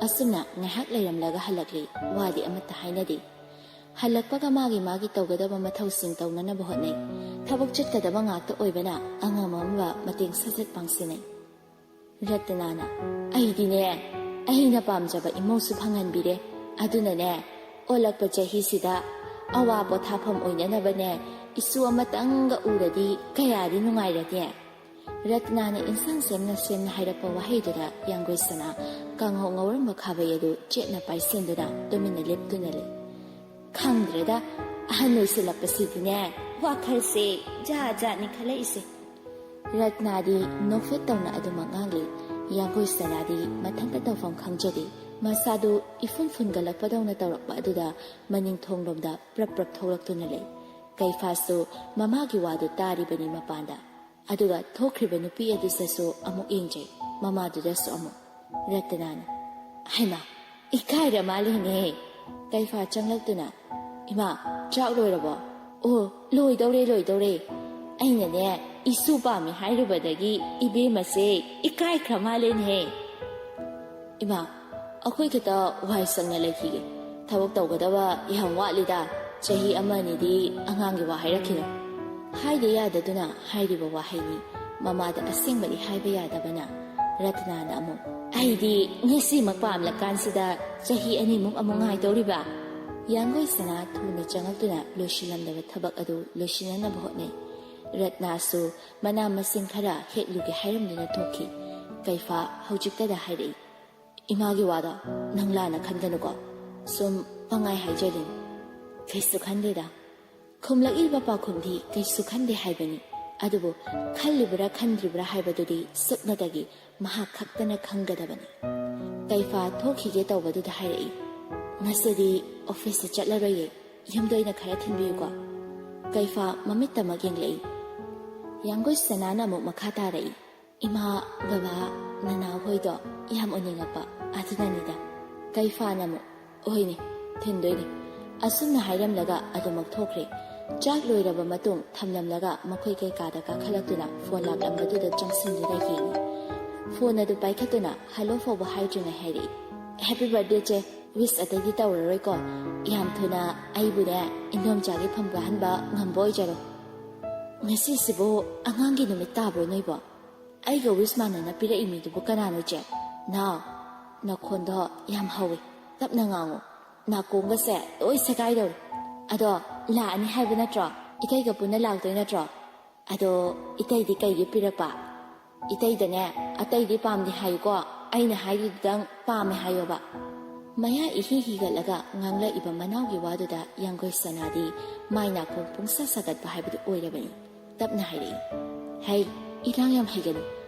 ꯑꯁꯨꯝꯅ ꯉꯥꯏꯍꯥꯛ ꯂꯩꯔꯝꯂꯒ ꯍꯜꯂꯛꯂꯤ꯫ ꯋꯥꯗꯤ ꯑꯃꯠꯇ ꯍꯥꯏꯅꯗꯦ꯫ ꯍꯜꯂꯛꯄꯒ ꯃꯥꯒꯤ ꯃꯥꯒꯤ ꯇꯧꯒꯗꯕ ꯃꯊꯧꯁꯤꯡ ꯇꯧꯅꯅꯕ ꯍꯣꯠꯅꯩ꯫ ꯊꯕꯛ ꯆꯠꯀꯗꯕ ꯉꯥꯛꯇ ꯑꯣꯏꯕꯅ ꯑꯉꯝ ꯑꯉꯝꯕ ꯃꯇꯦꯡ ꯁꯠ ꯁꯠ ꯄꯥꯡꯁꯤꯟꯅꯩ꯫ ꯔꯇꯅꯥꯅ, "ꯑꯩꯗꯤꯅꯦ, ꯑꯩꯅ ꯄꯥꯝꯖꯕ ꯏꯃꯧꯁꯨ ꯐꯪꯍꯟꯕꯤꯔꯦ꯫ ꯑꯗꯨꯅꯅꯦ, ꯑꯣꯜꯂꯛꯄ ꯆꯍꯤꯁꯤꯗ ꯑꯋꯥ ꯄꯣꯊꯥꯐꯝ ꯑꯣꯏꯅꯅꯕꯅꯦ, ꯏꯁꯨ ꯑꯃꯇꯪꯒ ꯎꯔꯗꯤ ꯀꯌꯥꯗꯤ ꯅꯨꯡꯉꯥꯏꯔꯅꯤ꯫" ꯔꯇꯅꯥꯅ ꯏꯟꯁꯥꯡ ꯁꯦꯝꯅ ꯁꯦꯝꯅ ꯍꯥꯏꯔꯛꯄ ꯋꯥꯍꯩꯗꯨꯗ ꯌꯥꯡꯒꯣꯏ ꯁꯅꯥ ꯀꯥꯡꯍꯧ ꯉꯧꯔꯝꯕ ꯈꯥꯕꯩ ꯑꯗꯨ ꯆꯦꯠꯅ ꯄꯥꯏꯁꯤꯟꯗꯨꯅ ꯇꯨꯃꯤꯟꯅ ꯂꯦꯞꯇꯨꯅ ꯂꯩ꯫ "ꯈꯪꯗ꯭ꯔꯦꯗ, ꯑꯍꯟ ꯑꯣꯏꯁꯤꯜꯂꯛꯄꯁꯤꯗꯤꯅꯦ, ꯋꯥꯈꯜꯁꯦ ꯖꯥꯠ ꯖꯥꯠꯅꯤ ꯈꯜꯂꯛꯏꯁꯦ꯫" ꯔꯠꯅꯥꯗꯤ ꯅꯣꯛꯐꯦꯠ ꯇꯧꯅ ꯑꯗꯨꯃꯛ ꯉꯥꯡꯂꯤ꯫ ꯌꯥꯡꯒꯣꯏ ꯁꯅꯥꯗꯤ ꯃꯊꯟꯇ ꯇꯧꯐꯝ ꯈꯪꯖꯗꯦ꯫ ꯃꯁꯥꯗꯨ ꯏꯐꯨꯟ ꯐꯨꯟꯒꯠꯂꯛꯄꯗꯧꯅ ꯇꯧꯔꯛꯄ ꯑꯗꯨꯗ ꯃꯅꯤꯡ ꯊꯣꯡꯂꯣꯝꯗ ꯄ꯭ꯔꯞ ꯄ꯭ꯔꯞ ꯊꯣꯛꯂꯛꯇꯨꯅ ꯂꯩ꯫ ꯀꯩꯐꯥꯁꯨ ꯃꯃꯥꯒꯤ ꯋꯥꯗꯨ ꯇꯥꯔꯤꯕꯅꯤ ꯃꯄꯥꯟꯗ꯫ ꯑꯗꯨꯒ ꯊꯣꯛꯈ꯭ꯔꯤꯕ ꯅꯨꯄꯤ ꯑꯗꯨꯗꯁꯨ ꯑꯃꯨꯛ ꯌꯦꯡꯖꯩ, ꯃꯃꯥꯗꯨꯗꯁꯨ ꯑꯃꯨꯛ꯫ ꯔꯇꯅꯥꯅ, "ꯍꯩꯃꯥ, ꯏꯀꯥꯏꯔ ꯃꯥꯜꯂꯦꯅꯦ!" ꯀꯩꯐꯥ ꯆꯪꯂꯛꯇꯨꯅ, "ꯏꯃꯥ, ꯆꯥꯛ ꯂꯣꯏꯔꯕꯣ?" "ꯑꯣ, ꯂꯣꯏꯗꯧꯔꯦ, ꯂꯣꯏꯗꯧꯔꯦ꯫ ꯑꯩꯅꯅꯦ, ꯏꯁꯨ ꯄꯥꯝꯃꯤ ꯍꯥꯏꯔꯨꯕꯗꯒꯤ ꯏꯕꯦꯝꯃꯁꯦ ꯏꯀꯥꯏꯈ꯭ꯔ ꯃꯥꯜꯂꯦꯅꯦ꯫" "ꯏꯃꯥ, ꯑꯩꯈꯣꯏ ꯈꯛꯇ ꯋꯥꯏ ꯁꯪꯅ ꯂꯩꯈꯤꯒꯦ꯫ ꯊꯕꯛ ꯇꯧꯒꯗꯕ ꯌꯥꯝ ꯋꯥꯠꯂꯤꯗ꯫ ꯆꯍꯤ ꯑꯃ ꯑꯅꯤꯗꯤ ꯑꯉꯥꯡꯒꯤ ꯋꯥ ꯍꯥꯏꯔꯛꯈꯤꯅꯨ꯫" ꯍꯥꯏꯗ ꯌꯥꯗꯗꯨꯅ ꯍꯥꯏꯔꯤꯕ ꯋꯥꯍꯩꯅꯤ꯫ ꯃꯃꯥꯗ ꯑꯁꯦꯡꯕꯗꯤ ꯍꯥꯏꯕ ꯌꯥꯗꯕꯅ ꯔꯇꯅꯥꯅ ꯑꯃꯨꯛ, "ꯑꯩꯗꯤ ꯉꯁꯤꯃꯛ ꯄꯥꯝꯂꯀꯥꯟꯁꯤꯗ ꯆꯍꯤ ꯑꯅꯤꯃꯨꯛ ꯑꯃꯨꯛ ꯉꯥꯏꯗꯧꯔꯤꯕ?" ꯌꯥꯡꯒꯣꯏ ꯁꯅꯥ ꯊꯨꯅ ꯆꯪꯉꯛꯇꯨꯅ ꯂꯣꯏꯁꯤꯜꯂꯝꯗꯕ ꯊꯕꯛ ꯑꯗꯨ ꯂꯣꯏꯁꯤꯟꯅꯅꯕ ꯍꯣꯠꯅꯩ꯫ ꯔꯠꯅꯥꯁꯨ ꯃꯅꯥ ꯃꯁꯤꯡ ꯈꯔ ꯍꯦꯛꯂꯨꯒꯦ ꯍꯥꯏꯔꯝꯗꯨꯅ ꯊꯣꯛꯈꯤ꯫ ꯀꯩꯐꯥ ꯍꯧꯖꯤꯛꯇꯗ ꯍꯥꯏꯔꯛꯏ, "ꯏꯃꯥꯒꯤ ꯋꯥꯗꯣ ꯅꯪ ꯂꯥꯟꯅ ꯈꯟꯒꯅꯨꯀꯣ꯫ ꯁꯨꯝ ꯄꯪꯉꯥꯏ ꯍꯥꯏꯖꯔꯤꯅꯤ꯫ ꯀꯩꯁꯨ ꯈꯟꯗꯦꯗ꯫" ꯈꯨꯝꯂꯛꯏꯕ ꯄꯥꯎꯈꯨꯝꯗꯤ ꯀꯩꯁꯨ ꯈꯟꯗꯦ ꯍꯥꯏꯕꯅꯤ꯫ ꯑꯗꯨꯕꯨ ꯈꯜꯂꯤꯕ꯭ꯔꯥ ꯈꯟꯗ꯭ꯔꯤꯕ꯭ꯔꯥ ꯍꯥꯏꯕꯗꯨꯗꯤ ꯁꯨꯞꯅꯇꯒꯤ ꯃꯍꯥꯛ ꯈꯛꯇꯅ ꯈꯪꯒꯗꯕꯅꯤ꯫ ꯀꯩꯐꯥ ꯊꯣꯛꯈꯤꯒꯦ ꯇꯧꯕꯗꯨꯗ ꯍꯥꯏꯔꯛꯏ, "ꯉꯁꯤꯗꯤ ꯑꯣꯐꯤꯁꯇ ꯆꯠꯂꯔꯣꯏꯌꯦ, ꯌꯨꯝꯗ ꯑꯣꯏꯅ ꯈꯔ ꯊꯤꯟꯕꯤꯌꯨꯀꯣ꯫" ꯀꯩꯐꯥ ꯃꯃꯤꯠꯇꯃꯛ ꯌꯦꯡꯂꯛꯏ꯫ ꯌꯥꯡꯒꯣꯏ ꯁꯅꯥꯅ ꯑꯃꯨꯛ ꯃꯈꯥ ꯇꯥꯔꯛꯏ, "ꯏꯃꯥ, ꯕꯕꯥ, ꯅꯅꯥꯎ ꯍꯣꯏꯗꯣ ꯌꯥꯝ ꯎꯅꯤꯡꯉꯛꯄ ꯑꯗꯨꯅꯅꯤꯗ꯫" ꯀꯩꯐꯥꯅ ꯑꯃꯨꯛ, "ꯍꯣꯏꯅꯦ, ꯊꯤꯟꯗꯣꯏꯅꯦ꯫" ꯑꯁꯨꯝꯅ ꯍꯥꯏꯔꯝꯂꯒ ꯑꯗꯨꯃꯛ ꯊꯣꯛꯈ꯭ꯔꯦ꯫ ꯆꯥꯛ ꯂꯣꯏꯔꯕ ꯃꯇꯨꯡ ꯊꯝꯂꯝꯂꯒ ꯃꯈꯣꯏ ꯀꯩꯀꯥꯗ ꯀꯥꯈꯠꯂꯛꯇꯨꯅ ꯐꯣꯟ ꯂꯥꯛꯂꯝꯕꯗꯨꯗ ꯆꯪꯁꯤꯟꯗꯨꯅ ꯌꯦꯡꯏ꯫ ꯐꯣꯟ ꯑꯗꯨ ꯄꯥꯏꯈꯠꯇꯨꯅ ꯍꯜꯂꯣ ꯐꯥꯎꯕ ꯍꯥꯏꯗ꯭ꯔꯤꯉꯩ ꯍꯥꯏꯔꯛꯏ, "ꯍꯦꯄꯤ ꯕꯔꯊꯗꯦ ꯆꯦ꯫ ꯋꯤꯁ ꯑꯇꯩꯗꯤ ꯇꯧꯔꯔꯣꯏꯀꯣ꯫ ꯌꯥꯝ ꯊꯨꯅ ꯑꯩꯕꯨꯅꯦ ꯏꯟꯗꯣꯝꯆꯥꯒꯤ ꯐꯝ ꯀꯥꯍꯟꯕ ꯉꯝꯕ ꯑꯣꯏꯖꯔꯣ꯫" "ꯉꯁꯤꯁꯤꯕꯨ ꯑꯉꯥꯡꯒꯤ ꯅꯨꯃꯤꯠ ꯇꯥꯕ꯭ꯔꯣ ꯅꯣꯏꯕꯣ? ꯑꯩꯒ ꯋꯤꯁ ꯃꯥꯟꯅꯅ ꯄꯤꯔꯛꯏ ꯃꯤꯗꯨꯕꯨ ꯀꯅꯥꯅꯣ ꯆꯦ?" "ꯅꯥꯎ, ꯅꯈꯣꯟꯗꯣ ꯌꯥꯝ ꯍꯧꯋꯤ, ꯇꯞꯅ ꯉꯥꯡꯉꯨ꯫ ꯅꯥꯀꯣꯡꯒꯁꯦ ꯂꯣꯏ ꯁꯦꯒꯥꯏꯗꯧꯔꯦ꯫ ꯑꯗꯣ ꯂꯥꯛꯑꯅꯤ ꯍꯥꯏꯕ ꯅꯠꯇ꯭ꯔꯣ? ꯏꯇꯩꯒ ꯄꯨꯟꯅ ꯂꯥꯛꯇꯣꯏ ꯅꯠꯇ꯭ꯔꯣ? ꯑꯗꯣ ꯏꯇꯩꯗꯤ ꯀꯩꯒꯤ ꯄꯤꯔꯛꯄ? ꯏꯇꯩꯗꯅꯦ, ꯑꯇꯩꯗꯤ ꯄꯥꯝꯗꯦ ꯍꯥꯏꯌꯨꯀꯣ, ꯑꯩꯅ ꯍꯥꯏꯔꯤꯗꯨꯗꯪ ꯄꯥꯝꯃꯦ ꯍꯥꯏꯌꯣꯕ꯫" ꯃꯌꯥ ꯏꯍꯤ ꯍꯤꯒꯠꯂꯒ ꯉꯥꯡꯂꯛꯏꯕ ꯃꯅꯥꯎꯒꯤ ꯋꯥꯗꯨꯗ ꯌꯥꯡꯒꯣꯏ ꯁꯅꯥꯗꯤ ꯃꯥꯏ ꯅꯥꯀꯣꯡ ꯄꯨꯡꯁꯥ ꯁꯥꯒꯠꯄ ꯍꯥꯏꯕꯗꯨ ꯑꯣꯏꯔꯕꯅꯤ꯫ ꯇꯞꯅ ꯍꯥꯏꯔꯛꯏ, "ꯍꯩ, ꯏꯔꯥꯡ ꯌꯥꯝ ꯍꯩꯒꯅꯨ꯫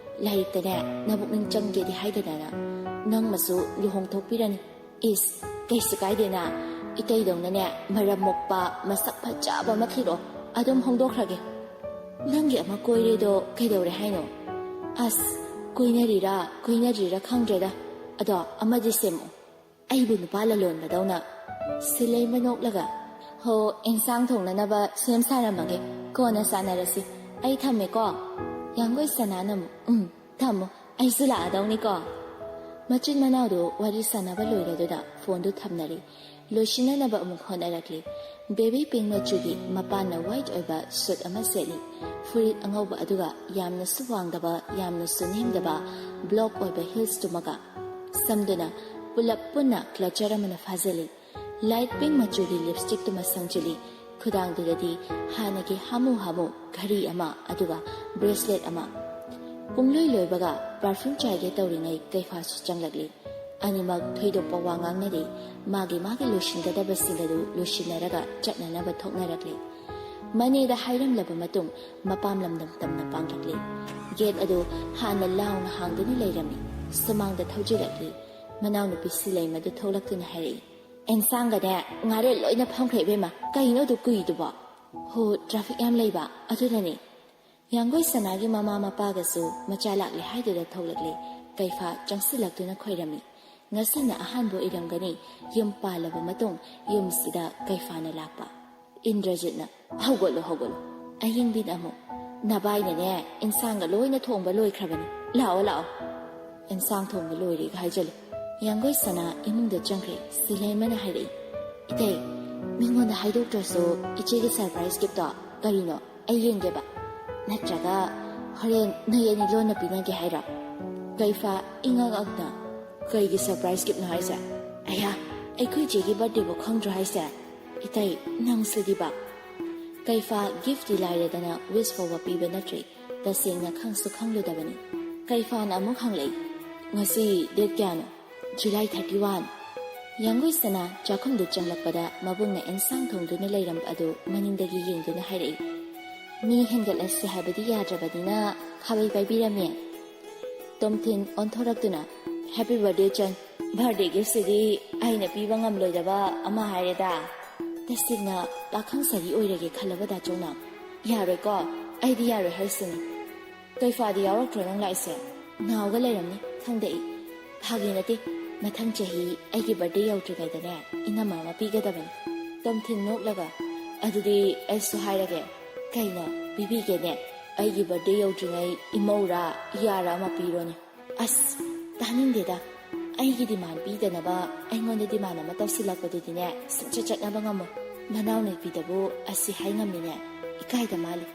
ꯂꯥꯏꯔꯤꯛꯇꯅꯦ ꯅꯕꯨꯛꯅꯤꯡ ꯆꯪꯒꯦꯗꯤ ꯍꯥꯏꯗꯅꯅ ꯅꯪꯃꯁꯨ ꯂꯨꯍꯣꯡꯊꯣꯛꯄꯤꯔꯅꯤ꯫ ꯏꯁ, ꯀꯩꯁꯨ ꯀꯥꯏꯗꯦꯅ, ꯏꯇꯩꯗꯧꯅꯅꯦ ꯃꯔꯝ ꯃꯣꯛꯄ ꯃꯁꯛ ꯐꯖꯕ ꯑꯃ ꯊꯤꯔꯛꯑꯣ, ꯑꯗꯨꯝ ꯍꯣꯡꯗꯣꯛꯈ꯭ꯔꯒꯦ꯫ ꯅꯪꯒꯤ ꯑꯃ ꯀꯣꯏꯔꯦꯗꯣ ꯀꯩꯗꯧꯔꯦ ꯍꯥꯏꯅꯣ? ꯑꯁ, ꯀꯣꯏꯅꯔꯤꯔꯥ ꯀꯣꯏꯅꯗ꯭ꯔꯤꯔꯥ ꯈꯪꯗ꯭ꯔꯦꯗ꯫ ꯑꯗꯣ ꯑꯃꯗꯤ ꯁꯦꯝꯃꯛꯑꯣ, ꯑꯩꯕꯨ ꯅꯨꯄꯥ ꯂꯂꯣꯟꯕꯗꯧꯅ꯫ ꯁꯤꯂꯩꯃ ꯅꯣꯛꯂꯒ, ꯍꯣ, ꯏꯟꯁꯥꯡ ꯊꯣꯡꯅꯅꯕ ꯁꯦꯝ ꯁꯥꯔꯝꯃꯒꯦ, ꯀꯣꯟꯅ ꯆꯥꯅꯔꯁꯤ꯫ ꯑꯩ ꯊꯝꯃꯦꯀꯣ꯫ ꯌꯥꯡꯒꯣꯏ ꯁꯅꯥꯅ ꯑꯃꯨꯛ, ꯎꯝ, ꯊꯝꯃꯣ, ꯑꯩꯁꯨ ꯂꯥꯛꯑꯗꯧꯅꯤꯀꯣ꯫ ꯃꯆꯤꯟ ꯃꯅꯥꯎꯗꯨ ꯋꯥꯔꯤ ꯁꯥꯟꯅꯕ ꯂꯣꯏꯔꯗꯨꯅ ꯐꯣꯟꯗꯨ ꯊꯝꯅꯔꯤ꯫ ꯂꯣꯏꯁꯤꯟꯅꯅꯕ ꯑꯃꯨꯛ ꯍꯣꯠꯅꯔꯛꯂꯤ꯫ ꯕꯦꯕꯤ ꯄꯤꯡ ꯃꯆꯨꯒꯤ ꯃꯄꯥꯟꯅ ꯋꯥꯏꯠ ꯑꯣꯏꯕ ꯁꯨꯠ ꯑꯃ ꯁꯦꯠꯂꯤ꯫ ꯐꯨꯔꯤꯠ ꯑꯉꯧꯕ ꯑꯗꯨꯒ ꯌꯥꯝꯅꯁꯨ ꯋꯥꯡꯗꯕ, ꯌꯥꯝꯅꯁꯨ ꯅꯦꯝꯗꯕ ꯕ꯭ꯂꯣꯛ ꯑꯣꯏꯕ ꯍꯤꯜꯁꯇꯨꯃꯒ꯫ ꯁꯝꯗꯨꯅ ꯄꯨꯂꯞ ꯄꯨꯟꯅ ꯀ꯭ꯂꯆꯔ ꯑꯃꯅ ꯐꯥꯖꯤꯜꯂꯤ꯫ ꯂꯥꯏꯠ ꯄꯤꯡ ꯃꯆꯨꯒꯤ ꯂꯤꯞꯁꯇꯤꯛꯇꯨꯃ ꯁꯪꯖꯤꯜꯂꯤ꯫ ꯈꯨꯗꯥꯡꯗꯨꯗꯗꯤ ꯍꯥꯟꯅꯒꯤ ꯍꯥꯃꯨ ꯍꯥꯃꯨ ꯘꯔꯤ ꯑꯃ ꯑꯗꯨꯒ ꯕ꯭ꯔꯦꯁꯂꯦꯠ ꯑꯃ꯫ ꯄꯨꯡꯂꯣꯏ ꯂꯣꯏꯕꯒ ꯄꯔꯐ꯭ꯌꯨꯝ ꯆꯥꯏꯒꯦ ꯇꯧꯔꯤꯉꯩ ꯀꯩꯐꯥꯁꯨ ꯆꯪꯂꯛꯂꯤ꯫ ꯑꯅꯤꯃꯛ ꯊꯣꯏꯗꯣꯛꯄ ꯋꯥ ꯉꯥꯡꯅꯗꯦ꯫ ꯃꯥꯒꯤ ꯃꯥꯒꯤ ꯂꯣꯏꯁꯤꯟꯒꯗꯕꯁꯤꯡ ꯑꯗꯨ ꯂꯣꯏꯁꯤꯟꯅꯔꯒ ꯆꯠꯅꯅꯕ ꯊꯣꯛꯅꯔꯛꯂꯤ꯫ ꯃꯅꯦꯗ ꯍꯥꯏꯔꯝꯂꯕ ꯃꯇꯨꯡ ꯃꯄꯥꯝ ꯂꯝꯗꯝ ꯇꯝꯅ ꯄꯥꯡꯂꯛꯂꯤ꯫ ꯒꯦꯠ ꯑꯗꯨ ꯍꯥꯟꯅ ꯂꯥꯎꯅ ꯍꯥꯡꯗꯨꯅ ꯂꯩꯔꯝꯃꯤ꯫ ꯁꯨꯃꯥꯡꯗ ꯊꯧꯖꯤꯜꯂꯛꯂꯤ꯫ ꯃꯅꯥꯎꯅꯨꯄꯤ ꯁꯤꯂꯩꯃꯗꯨ ꯊꯣꯛꯂꯛꯇꯨꯅ ꯍꯥꯏꯔꯛꯏ, "ꯑꯦꯟꯁꯥꯡꯒꯅꯦ ꯉꯥꯔꯦꯜ ꯂꯣꯏꯅ ꯐꯝꯈ꯭ꯔꯦ ꯏꯕꯦꯝꯃ꯫ ꯀꯩꯅꯣ ꯑꯗꯨ ꯀꯨꯏꯗꯨꯕꯣ?" "ꯍꯣ, ꯇ꯭ꯔꯥꯐꯤꯛ ꯌꯥꯝ ꯂꯩꯕ ꯑꯗꯨꯅꯅꯦ꯫" ꯌꯥꯡꯒꯣꯏ ꯁꯅꯥꯒꯤ ꯃꯃꯥ ꯃꯄꯥꯒꯁꯨ ꯃꯆꯥ ꯂꯥꯛꯂꯦ ꯍꯥꯏꯗꯨꯅ ꯊꯣꯛꯂꯛꯂꯦ꯫ ꯀꯩꯐꯥ ꯆꯪꯁꯤꯜꯂꯛꯇꯨꯅ ꯈꯣꯏꯔꯝꯃꯤ꯫ ꯉꯁꯤꯅ ꯑꯍꯥꯟꯕ ꯑꯣꯏꯔꯝꯒꯅꯤ ꯌꯨꯝ ꯄꯥꯜꯂꯕ ꯃꯇꯨꯡ ꯌꯨꯝꯁꯤꯗ ꯀꯩꯐꯥꯅ ꯂꯥꯛꯄ꯫ ꯏꯟꯗ꯭ꯔꯖꯤꯠꯅ, "ꯍꯧꯒꯠꯂꯣ, ꯍꯧꯒꯠꯂꯣ꯫" ꯑꯌꯤꯡꯕꯤꯅ ꯑꯃꯨꯛ, "ꯅꯕꯥꯏꯅꯅꯦ ꯏꯟꯁꯥꯡꯒ ꯂꯣꯏꯅ ꯊꯣꯡꯕ ꯂꯣꯏꯈ꯭ꯔꯕꯅꯤ꯫ ꯂꯥꯛꯑꯣ, ꯂꯥꯛꯑꯣ꯫" "ꯏꯟꯁꯥꯡ ꯊꯣꯡꯕ ꯂꯣꯏꯔꯦꯒ ꯍꯥꯏꯖꯜꯂꯨ꯫" ꯌꯥꯡꯒꯣꯏ ꯁꯅꯥ ꯏꯃꯨꯡꯗ ꯆꯪꯈ꯭ꯔꯦ꯫ ꯁꯤꯂꯩꯃꯅ ꯍꯥꯏꯔꯛꯏ, "ꯏꯇꯩ, ꯃꯤꯉꯣꯟꯗ ꯍꯥꯏꯗꯣꯛꯇ꯭ꯔꯁꯨ ꯏꯆꯦꯒꯤ ꯁꯔꯄ꯭ꯔꯥꯏꯖ ꯒꯤꯐꯇꯣ ꯀꯔꯤꯅꯣ? ꯑꯩ ꯌꯦꯡꯒꯦꯕ꯫ ꯅꯠꯇ꯭ꯔꯒ ꯍꯣꯔꯦꯟ ꯅꯣꯏ ꯑꯅꯤ ꯂꯣꯟꯅ ꯄꯤꯅꯒꯦ ꯍꯥꯏꯔꯣ?" ꯀꯩꯐꯥ ꯏꯉꯛ ꯉꯛꯅ, "ꯀꯩꯒꯤ ꯁꯔꯄ꯭ꯔꯥꯏꯖ ꯒꯤꯐꯅꯣ ꯍꯥꯏꯁꯦ? ꯑꯌꯥ, ꯑꯩꯈꯣꯏ ꯆꯦꯒꯤ ꯕꯥꯔꯗꯦꯕꯨ ꯈꯪꯗ꯭ꯔꯣ ꯍꯥꯏꯁꯦ? ꯏꯇꯩ, ꯅꯪꯁꯤꯗꯤꯕ꯫" ꯀꯩꯐꯥ ꯒꯤꯐꯇꯤ ꯂꯥꯏꯔꯗꯅ ꯋꯤꯁ ꯐꯥꯎꯕ ꯄꯤꯕ ꯅꯠꯇ꯭ꯔꯤ꯫ ꯇꯁꯦꯡꯅ ꯈꯪꯁꯨ ꯈꯪꯂꯨꯗꯕꯅꯤ꯫ ꯀꯩꯐꯥꯅ ꯑꯃꯨꯛ ꯍꯪꯂꯛꯏ, "ꯉꯁꯤ ꯗꯦꯠ ꯀꯌꯥꯅꯣ?" "July thirty one." ꯌꯥꯡꯒꯣꯏ ꯁꯅꯥ ꯆꯥꯛꯈꯨꯝꯗ ꯆꯪꯂꯛꯄꯗ ꯃꯕꯨꯡꯅ ꯑꯦꯟꯁꯥꯡ ꯊꯣꯡꯗꯨꯅ ꯂꯩꯔꯝꯕ ꯑꯗꯨ ꯃꯅꯤꯡꯗꯒꯤ ꯌꯦꯡꯗꯨꯅ ꯍꯥꯏꯔꯛꯏ, ꯃꯤ ꯍꯦꯟꯒꯠꯂꯁꯤ ꯍꯥꯏꯕꯗꯤ ꯌꯥꯗ꯭ꯔꯕꯅꯤꯅ ꯈꯥꯕꯩ ꯄꯥꯏꯕꯤꯔꯝꯃꯦ꯫ ꯇꯣꯝꯊꯤꯟ ꯑꯣꯟꯊꯣꯔꯛꯇꯨꯅ, "Happy birthday, ꯆꯟ꯫ Birthday gift ꯁꯤꯗꯤ ꯑꯩꯅ ꯄꯤꯕ ꯉꯝꯂꯣꯏꯗꯕ ꯑꯃ ꯍꯥꯏꯔꯦꯗ꯫ ꯇꯁꯦꯡꯅ ꯄꯥꯈꯪ ꯁꯥꯔꯤ ꯑꯣꯏꯔꯒꯦ ꯈꯜꯂꯕ ꯗꯥꯆꯧꯅ? ꯌꯥꯔꯣꯏꯀꯣ, ꯑꯩꯗꯤ ꯌꯥꯔꯣꯏ ꯍꯥꯏꯁꯤꯅꯤ꯫ ꯀꯩꯐꯥꯗꯤ ꯌꯥꯎꯔꯛꯇ꯭ꯔꯣ ꯅꯪ ꯂꯥꯛꯏꯁꯦ? ꯅꯥꯎꯒ ꯂꯩꯔꯝꯅꯤ, ꯈꯪꯗꯦ ꯑꯩ꯫ ꯐꯥꯒꯤ ꯅꯠꯇꯦ, ꯃꯊꯪ ꯆꯍꯤ ꯑꯩꯒꯤ birthday ꯌꯧꯗ꯭ꯔꯤꯉꯩꯗꯅꯦ ꯏꯅꯝꯃ ꯑꯃ ꯄꯤꯒꯗꯕꯅꯤ꯫" ꯇꯣꯝꯊꯤꯟ ꯅꯣꯛꯂꯒ, "ꯑꯗꯨꯗꯤ ꯑꯩꯁꯨ ꯍꯥꯏꯔꯒꯦ꯫ ꯀꯩꯅꯣ, ꯄꯤꯕꯤꯒꯦꯅꯦ? ꯑꯩꯒꯤ birthday ꯌꯧꯗ꯭ꯔꯤꯉꯩ ꯏꯃꯧꯔꯥ ꯏꯌꯥꯔꯥ ꯑꯃ ꯄꯤꯔꯣꯅꯦ꯫" "ꯑꯁ, ꯇꯥꯅꯤꯡꯗꯦꯗ꯫ ꯑꯩꯒꯤ demand ꯄꯤꯗꯅꯕ ꯑꯩꯉꯣꯟꯗ demand ꯑꯃ ꯇꯧꯁꯤꯜꯂꯛꯄꯗꯨꯗꯤꯅꯦ ꯁꯨꯡꯆꯠ ꯆꯠꯅꯕ ꯉꯝꯃꯣꯏ꯫ ꯃꯅꯥꯎꯅꯨꯄꯤꯗꯕꯨ ꯑꯁꯤ ꯍꯥꯏ ꯉꯝꯃꯤꯅꯦ꯫ ꯏꯀꯥꯏꯗ ꯃꯥꯜꯂꯤ꯫"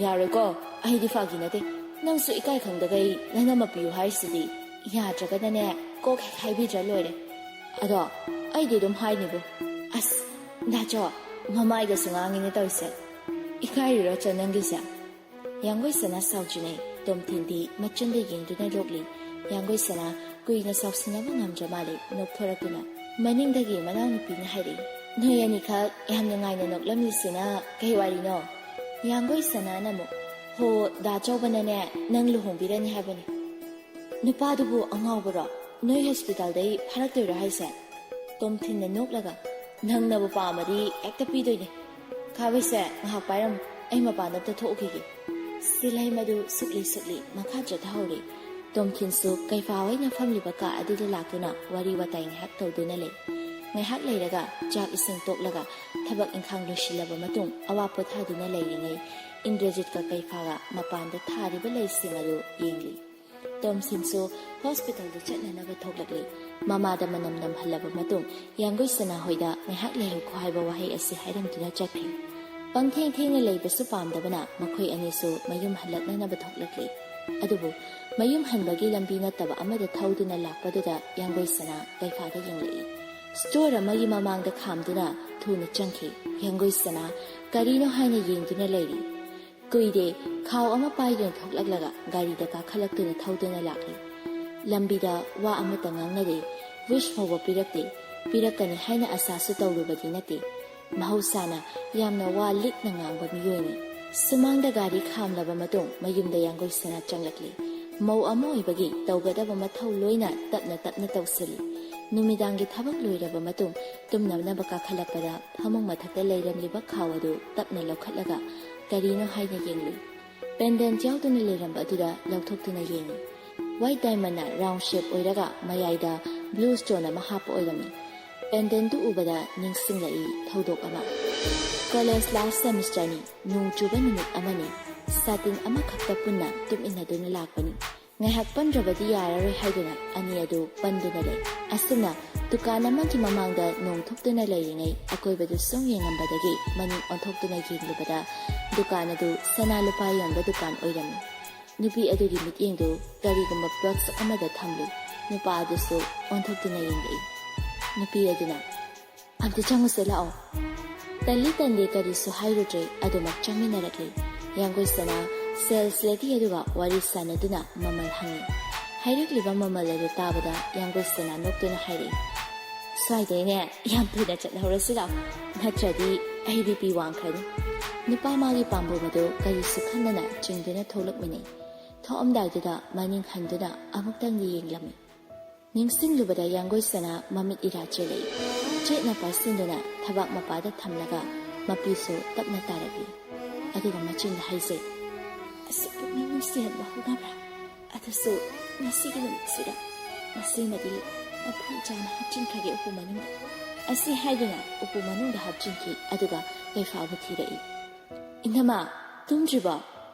"ꯌꯥꯔꯣꯏꯀꯣ, ꯑꯩꯗꯤ ꯐꯥꯒꯤ ꯅꯠꯇꯦ꯫ ꯅꯪꯁꯨ ꯏꯀꯥꯏ ꯈꯪꯗꯈꯩ ꯅꯅꯝꯃ ꯄꯤꯌꯨ ꯍꯥꯏꯔꯤꯁꯤꯗꯤ꯫ ꯌꯥꯗ꯭ꯔꯒꯅꯅꯦ ꯀꯣꯛ ꯍꯦꯛ ꯍꯥꯏꯕꯤꯗ꯭ꯔ ꯂꯣꯏꯔꯦ꯫ ꯑꯗꯣ ꯑꯩꯗꯤ ꯑꯗꯨꯝ ꯍꯥꯏꯅꯤꯕꯨ꯫" "ꯑꯁ, ꯗꯥꯆꯣ, ꯃꯃꯥꯏꯒꯁꯨ ꯉꯥꯡꯉꯤꯅꯦ ꯇꯧꯔꯤꯁꯦ꯫ ꯏꯀꯥꯏꯔꯤꯔꯣ ꯆꯟ ꯅꯪꯒꯤꯁꯦ?" ꯌꯥꯡꯒꯣꯏ ꯁꯅꯥ ꯁꯥꯎꯗ꯭ꯔꯤꯉꯩ ꯇꯣꯝꯊꯤꯟꯗꯤ ꯃꯆꯤꯟꯗ ꯌꯦꯡꯗꯨꯅ ꯂꯣꯛꯂꯤ꯫ ꯌꯥꯡꯒꯣꯏ ꯁꯅꯥ ꯀꯨꯏꯅ ꯁꯥꯎꯁꯤꯟꯅꯕ ꯉꯝꯗ꯭ꯔ ꯃꯥꯜꯂꯦ, ꯅꯣꯛꯊꯣꯔꯛꯇꯨꯅ꯫ ꯃꯅꯤꯡꯗꯒꯤ ꯃꯅꯥꯎꯅꯨꯄꯤꯅ ꯍꯥꯏꯔꯛꯏ, "ꯅꯣꯏ ꯑꯅꯤꯈꯛ ꯌꯥꯝ ꯅꯨꯡꯉꯥꯏꯅ ꯅꯣꯛꯂꯝꯂꯤꯁꯤꯅ ꯀꯩ ꯋꯥꯔꯤꯅꯣ?" ꯌꯥꯡꯒꯣꯏ ꯁꯅꯥꯅ ꯑꯃꯨꯛ, "ꯍꯣ, ꯗꯥ ꯆꯧꯕꯅꯅꯦ ꯅꯪ ꯂꯨꯍꯣꯡꯕꯤꯔꯅꯤ ꯍꯥꯏꯕꯅꯤ꯫ ꯅꯨꯄꯥꯗꯨꯕꯨ ꯑꯉꯥꯎꯕꯔꯣ? ꯅꯣꯏ ꯍꯣꯁꯄꯤꯇꯥꯜꯗꯩ ꯐꯥꯔꯛꯇꯣꯏꯔꯣ ꯍꯥꯏꯁꯦ?" ꯇꯣꯝꯊꯤꯟꯅ ꯅꯣꯛꯂꯒ, "ꯅꯪꯅꯕꯨ ꯄꯥꯝꯃꯗꯤ ꯍꯦꯛꯇ ꯄꯤꯗꯣꯏꯅꯦ꯫ ꯈꯥꯕꯩꯁꯦ ꯉꯥꯏꯍꯥꯛ ꯄꯥꯏꯔꯝꯃꯨ, ꯑꯩ ꯃꯄꯥꯟꯗ ꯑꯝꯇ ꯊꯣꯛꯎꯈꯤꯒꯦ꯫" ꯁꯤꯂꯩ ꯃꯗꯨ ꯁꯨꯛꯂꯤ ꯁꯨꯛꯂꯤ ꯃꯈꯥ ꯆꯠꯊꯍꯧꯔꯦ꯫ ꯇꯣꯝꯊꯤꯟꯁꯨ ꯀꯩꯐꯥ ꯍꯣꯏꯅ ꯐꯝꯂꯤꯕ ꯀꯥ ꯑꯗꯨꯗ ꯂꯥꯛꯇꯨꯅ ꯋꯥꯔꯤ ꯋꯥꯇꯥꯏ ꯉꯥꯏꯍꯥꯛ ꯇꯧꯗꯨꯅ ꯂꯩ꯫ ꯉꯥꯏꯍꯥꯛ ꯂꯩꯔꯒ ꯆꯥꯛ ꯏꯁꯤꯡ ꯇꯣꯛꯂꯒ ꯊꯕꯛ ꯏꯪꯈꯥꯡ ꯂꯣꯏꯁꯤꯜꯂꯕ ꯃꯇꯨꯡ ꯑꯋꯥ ꯄꯣꯊꯥꯗꯨꯅ ꯂꯩꯔꯤꯉꯩ ꯏꯟꯗ꯭ꯔꯖꯤꯠꯀ ꯀꯩꯐꯥꯒ ꯃꯄꯥꯟꯗ ꯊꯥꯔꯤꯕ ꯂꯩꯁꯤꯡ ꯑꯗꯨ ꯌꯦꯡꯂꯤ꯫ ꯇꯣꯝꯊꯤꯟꯁꯨ ꯍꯣꯁꯄꯤꯇꯥꯜꯗ ꯆꯠꯅꯅꯕ ꯊꯣꯛꯂꯛꯂꯤ꯫ ꯃꯃꯥꯗ ꯃꯅꯝ ꯅꯝꯍꯜꯂꯕ ꯃꯇꯨꯡ ꯌꯥꯡꯒꯣꯏ ꯁꯅꯥꯍꯣꯏꯗ ꯉꯥꯏꯍꯥꯛ ꯂꯩꯍꯧꯈꯣ ꯍꯥꯏꯕ ꯋꯥꯍꯩ ꯑꯁꯤ ꯍꯥꯏꯔꯝꯗꯨꯅ ꯆꯠꯈ꯭ꯔꯦ꯫ ꯄꯪꯊꯦꯡ ꯊꯦꯡꯅ ꯂꯩꯕꯁꯨ ꯄꯥꯝꯗꯕꯅ ꯃꯈꯣꯏ ꯑꯅꯤꯁꯨ ꯃꯌꯨꯝ ꯍꯜꯂꯛꯅꯅꯕ ꯊꯣꯛꯂꯛꯂꯤ꯫ ꯑꯗꯨꯕꯨ ꯃꯌꯨꯝ ꯍꯟꯕꯒꯤ ꯂꯝꯕꯤ ꯅꯠꯇꯕ ꯑꯃꯗ ꯊꯧꯗꯨꯅ ꯂꯥꯛꯄꯗꯨꯗ ꯌꯥꯡꯒꯣꯏ ꯁꯅꯥ ꯀꯩꯐꯥꯗ ꯌꯦꯡꯂꯛꯏ꯫ ꯁ꯭ꯇꯣꯔ ꯑꯃꯒꯤ ꯃꯃꯥꯡꯗ ꯈꯥꯝꯗꯨꯅ ꯊꯨꯅ ꯆꯪꯈꯤ꯫ ꯌꯥꯡꯒꯣꯏ ꯁꯅꯥ ꯀꯔꯤꯅꯣ ꯍꯥꯏꯅ ꯌꯦꯡꯗꯨꯅ ꯂꯩꯔꯤ꯫ ꯀꯨꯏꯗꯦ, ꯈꯥꯎ ꯑꯃ ꯄꯥꯏꯗꯨꯅ ꯊꯣꯛꯂꯛꯂꯒ ꯒꯥꯔꯤꯗ ꯀꯥꯈꯠꯂꯛꯇꯨꯅ ꯊꯧꯗꯨꯅ ꯂꯥꯛꯂꯤ꯫ ꯂꯝꯕꯤꯗ ꯋꯥ ꯑꯃꯠꯇ ꯉꯥꯡꯅꯗꯦ꯫ ꯋꯤꯁ ꯐꯥꯎꯕ ꯄꯤꯔꯛꯇꯦ꯫ ꯄꯤꯔꯛꯀꯅꯤ ꯍꯥꯏꯅ ꯑꯁꯥꯁꯨ ꯇꯧꯔꯨꯕꯗꯤ ꯅꯠꯇꯦ꯫ ꯃꯍꯧꯁꯥꯅ ꯌꯥꯝꯅ ꯋꯥ ꯂꯤꯛꯅ ꯉꯥꯡꯕ ꯃꯤꯑꯣꯏꯅꯤ꯫ ꯁꯨꯃꯥꯡꯗ ꯒꯥꯔꯤ ꯈꯥꯝꯂꯕ ꯃꯇꯨꯡ ꯃꯌꯨꯝꯗ ꯌꯥꯡꯒꯣꯏ ꯁꯅꯥ ꯆꯪꯂꯛꯂꯤ꯫ ꯃꯧ ꯑꯃ ꯑꯣꯏꯕꯒꯤ ꯇꯧꯒꯗꯕ ꯃꯊꯧ ꯂꯣꯏꯅ ꯇꯞꯅ ꯇꯞꯅ ꯇꯧꯁꯤꯜꯂꯤ꯫ ꯅꯨꯃꯤꯗꯥꯡꯒꯤ ꯊꯕꯛ ꯂꯣꯏꯔꯕ ꯃꯇꯨꯡ ꯇꯨꯝꯅꯅꯕ ꯀꯥꯈꯠꯂꯛꯄꯗ ꯐꯃꯨꯡ ꯃꯊꯛꯇ ꯂꯩꯔꯝꯂꯤꯕ ꯈꯥꯎ ꯑꯗꯨ ꯇꯞꯅ ꯂꯧꯈꯠꯂꯒ ꯀꯔꯤꯅꯣ ꯍꯥꯏꯅ ꯌꯦꯡꯂꯨꯏ꯫ ꯄꯦꯟꯗꯦꯟꯠ ꯌꯥꯎꯗꯨꯅ ꯂꯩꯔꯝꯕ ꯑꯗꯨꯗ ꯂꯧꯊꯣꯛꯇꯨꯅ ꯌꯦꯡꯉꯤ꯫ ꯋꯥꯏꯠ ꯗꯥꯏꯃꯟꯅ ꯔꯥꯎꯟ ꯁꯦꯞ ꯑꯣꯏꯔꯒ ꯃꯌꯥꯏꯗ ꯕ꯭ꯂꯨ ꯁ꯭ꯇꯣꯟ ꯑꯃ ꯍꯥꯞꯄ ꯑꯣꯏꯔꯝꯃꯤ꯫ ꯄꯦꯟꯗꯦꯟꯠꯇꯨ ꯎꯕꯗ ꯅꯤꯡꯁꯤꯡꯂꯛꯏ ꯊꯧꯗꯣꯛ ꯑꯃ꯫ ꯀꯣꯂꯦꯖ ꯂꯥꯁ ꯁꯦꯃꯤꯁꯇꯔꯅꯤ꯫ ꯅꯣꯡ ꯆꯨꯕ ꯅꯨꯃꯤꯠ ꯑꯃꯅꯤ꯫ ꯁꯥꯇꯤꯟ ꯑꯃꯈꯛꯇ ꯄꯨꯟꯅ ꯇꯨꯝꯃꯤꯟꯅꯗꯨꯅ ꯂꯥꯛꯄꯅꯤ꯫ ꯉꯥꯏꯍꯥꯛ ꯄꯟꯗ꯭ꯔꯕꯗꯤ ꯌꯥꯔꯔꯣꯏ ꯍꯥꯏꯗꯨꯅ ꯑꯅꯤ ꯑꯗꯨ ꯄꯟꯗꯨꯅ ꯂꯩ꯫ ꯑꯁꯨꯝꯅ ꯗꯨꯀꯥꯟ ꯑꯃꯒꯤ ꯃꯃꯥꯡꯗ ꯅꯣꯡ ꯊꯣꯛꯇꯨꯅ ꯂꯩꯔꯤꯉꯩ ꯑꯀꯣꯏꯕꯗꯨ ꯁꯨꯝ ꯌꯦꯡꯉꯝꯕꯗꯒꯤ ꯃꯅꯤꯡ ꯑꯣꯟꯊꯣꯛꯇꯨꯅ ꯌꯦꯡꯂꯨꯕꯗ ꯗꯨꯀꯥꯟ ꯑꯗꯨ ꯁꯅꯥ ꯂꯨꯄꯥ ꯌꯣꯟꯕ ꯗꯨꯀꯥꯟ ꯑꯣꯏꯔꯝꯃꯤ꯫ ꯅꯨꯄꯤ ꯑꯗꯨꯒꯤ ꯃꯤꯠꯌꯦꯡꯗꯨ ꯀꯔꯤꯒꯨꯝꯕ ꯕꯣꯛꯁ ꯑꯃꯗ ꯊꯝꯂꯨꯏ꯫ ꯅꯨꯄꯥ ꯑꯗꯨꯁꯨ ꯑꯣꯟꯊꯣꯛꯇꯨꯅ ꯌꯦꯡꯂꯛꯏ꯫ ꯅꯨꯄꯤ ꯑꯗꯨꯅ, "ꯑꯝꯇ ꯆꯪꯉꯨꯁꯦ ꯂꯥꯛꯑꯣ"꯫ ꯇꯜꯂꯤ ꯇꯟꯗꯦ ꯀꯔꯤꯁꯨ ꯍꯥꯏꯔꯨꯗ꯭ꯔꯦ, ꯑꯗꯨꯃꯛ ꯆꯪꯃꯤꯟꯅꯔꯛꯂꯤ꯫ ꯌꯥꯡꯒꯣꯏ ꯁꯅꯥ ꯁꯦꯜꯁ ꯂꯦꯗꯤ ꯑꯗꯨꯒ ꯋꯥꯔꯤ ꯁꯥꯟꯅꯗꯨꯅ ꯃꯃꯜ ꯍꯪꯉꯤ꯫ ꯍꯥꯏꯔꯛꯂꯤꯕ ꯃꯃꯜ ꯑꯗꯨ ꯇꯥꯕꯗ ꯌꯥꯡꯒꯣꯏ ꯁꯅꯥ ꯅꯣꯛꯇꯨꯅ ꯍꯥꯏꯔꯛꯏ, "ꯁ꯭ꯋꯥꯏꯗꯩꯅꯦ ꯌꯥꯝ ꯊꯨꯅ ꯆꯠꯍꯧꯔꯁꯤ ꯂꯥꯛꯑꯣ, ꯅꯠꯇ꯭ꯔꯗꯤ ꯑꯩ ꯕꯤ ꯄꯤ ꯋꯥꯡꯈ꯭ꯔꯅꯤ"꯫ ꯅꯨꯄꯥ ꯃꯥꯒꯤ ꯄꯥꯝꯕꯣꯝ ꯑꯗꯨ ꯀꯔꯤꯁꯨ ꯈꯟꯗꯅ ꯆꯤꯡꯗꯨꯅ ꯊꯣꯛꯂꯛꯃꯤꯟꯅꯩ꯫ ꯊꯣꯛꯑꯝꯗꯥꯏꯗꯨꯗ ꯃꯅꯤꯡ ꯍꯟꯗꯨꯅ ꯑꯃꯨꯛꯇꯪꯗꯤ ꯌꯦꯡꯂꯝꯃꯤ꯫ ꯅꯤꯡꯁꯤꯡꯂꯨꯕꯗ ꯌꯥꯡꯒꯣꯏ ꯁꯅꯥ ꯃꯃꯤꯠ ꯏꯔꯥ ꯆꯦꯜꯂꯛꯏ꯫ ꯆꯦꯠꯅ ꯄꯥꯏꯁꯤꯟꯗꯨꯅ ꯊꯕꯥꯛ ꯃꯄꯥꯗ ꯊꯝꯂꯒ ꯃꯄꯤꯁꯨ ꯇꯞꯅ ꯇꯥꯔꯛꯏ꯫ ꯑꯗꯨꯒ ꯃꯆꯤꯟꯗ ꯍꯥꯏꯖꯩ, "ꯑꯁꯨꯛ ꯄꯨꯛꯅꯤꯡ ꯅꯨꯡꯁꯤꯍꯟꯕ ꯍꯧꯅꯕ꯭ꯔꯥ? ꯑꯗꯨꯁꯨ ꯉꯁꯤꯒꯤ ꯅꯨꯃꯤꯠꯁꯤꯗ꯫ ꯉꯁꯤꯃꯗꯤ ꯃꯐꯝ ꯆꯥꯅ ꯍꯥꯞꯆꯤꯟꯈ꯭ꯔꯒꯦ ꯎꯄꯨ ꯃꯅꯨꯡꯗ"꯫ ꯑꯁꯤ ꯍꯥꯏꯗꯨꯅ ꯎꯄꯨ ꯃꯅꯨꯡꯗ ꯍꯥꯞꯆꯤꯟꯈꯤ꯫ ꯑꯗꯨꯒ ꯀꯩꯐꯥꯎꯕ ꯊꯤꯔꯛꯏ꯫ "ꯏꯅꯝꯃ, ꯇꯨꯝꯗ꯭ꯔꯤꯕꯣ?"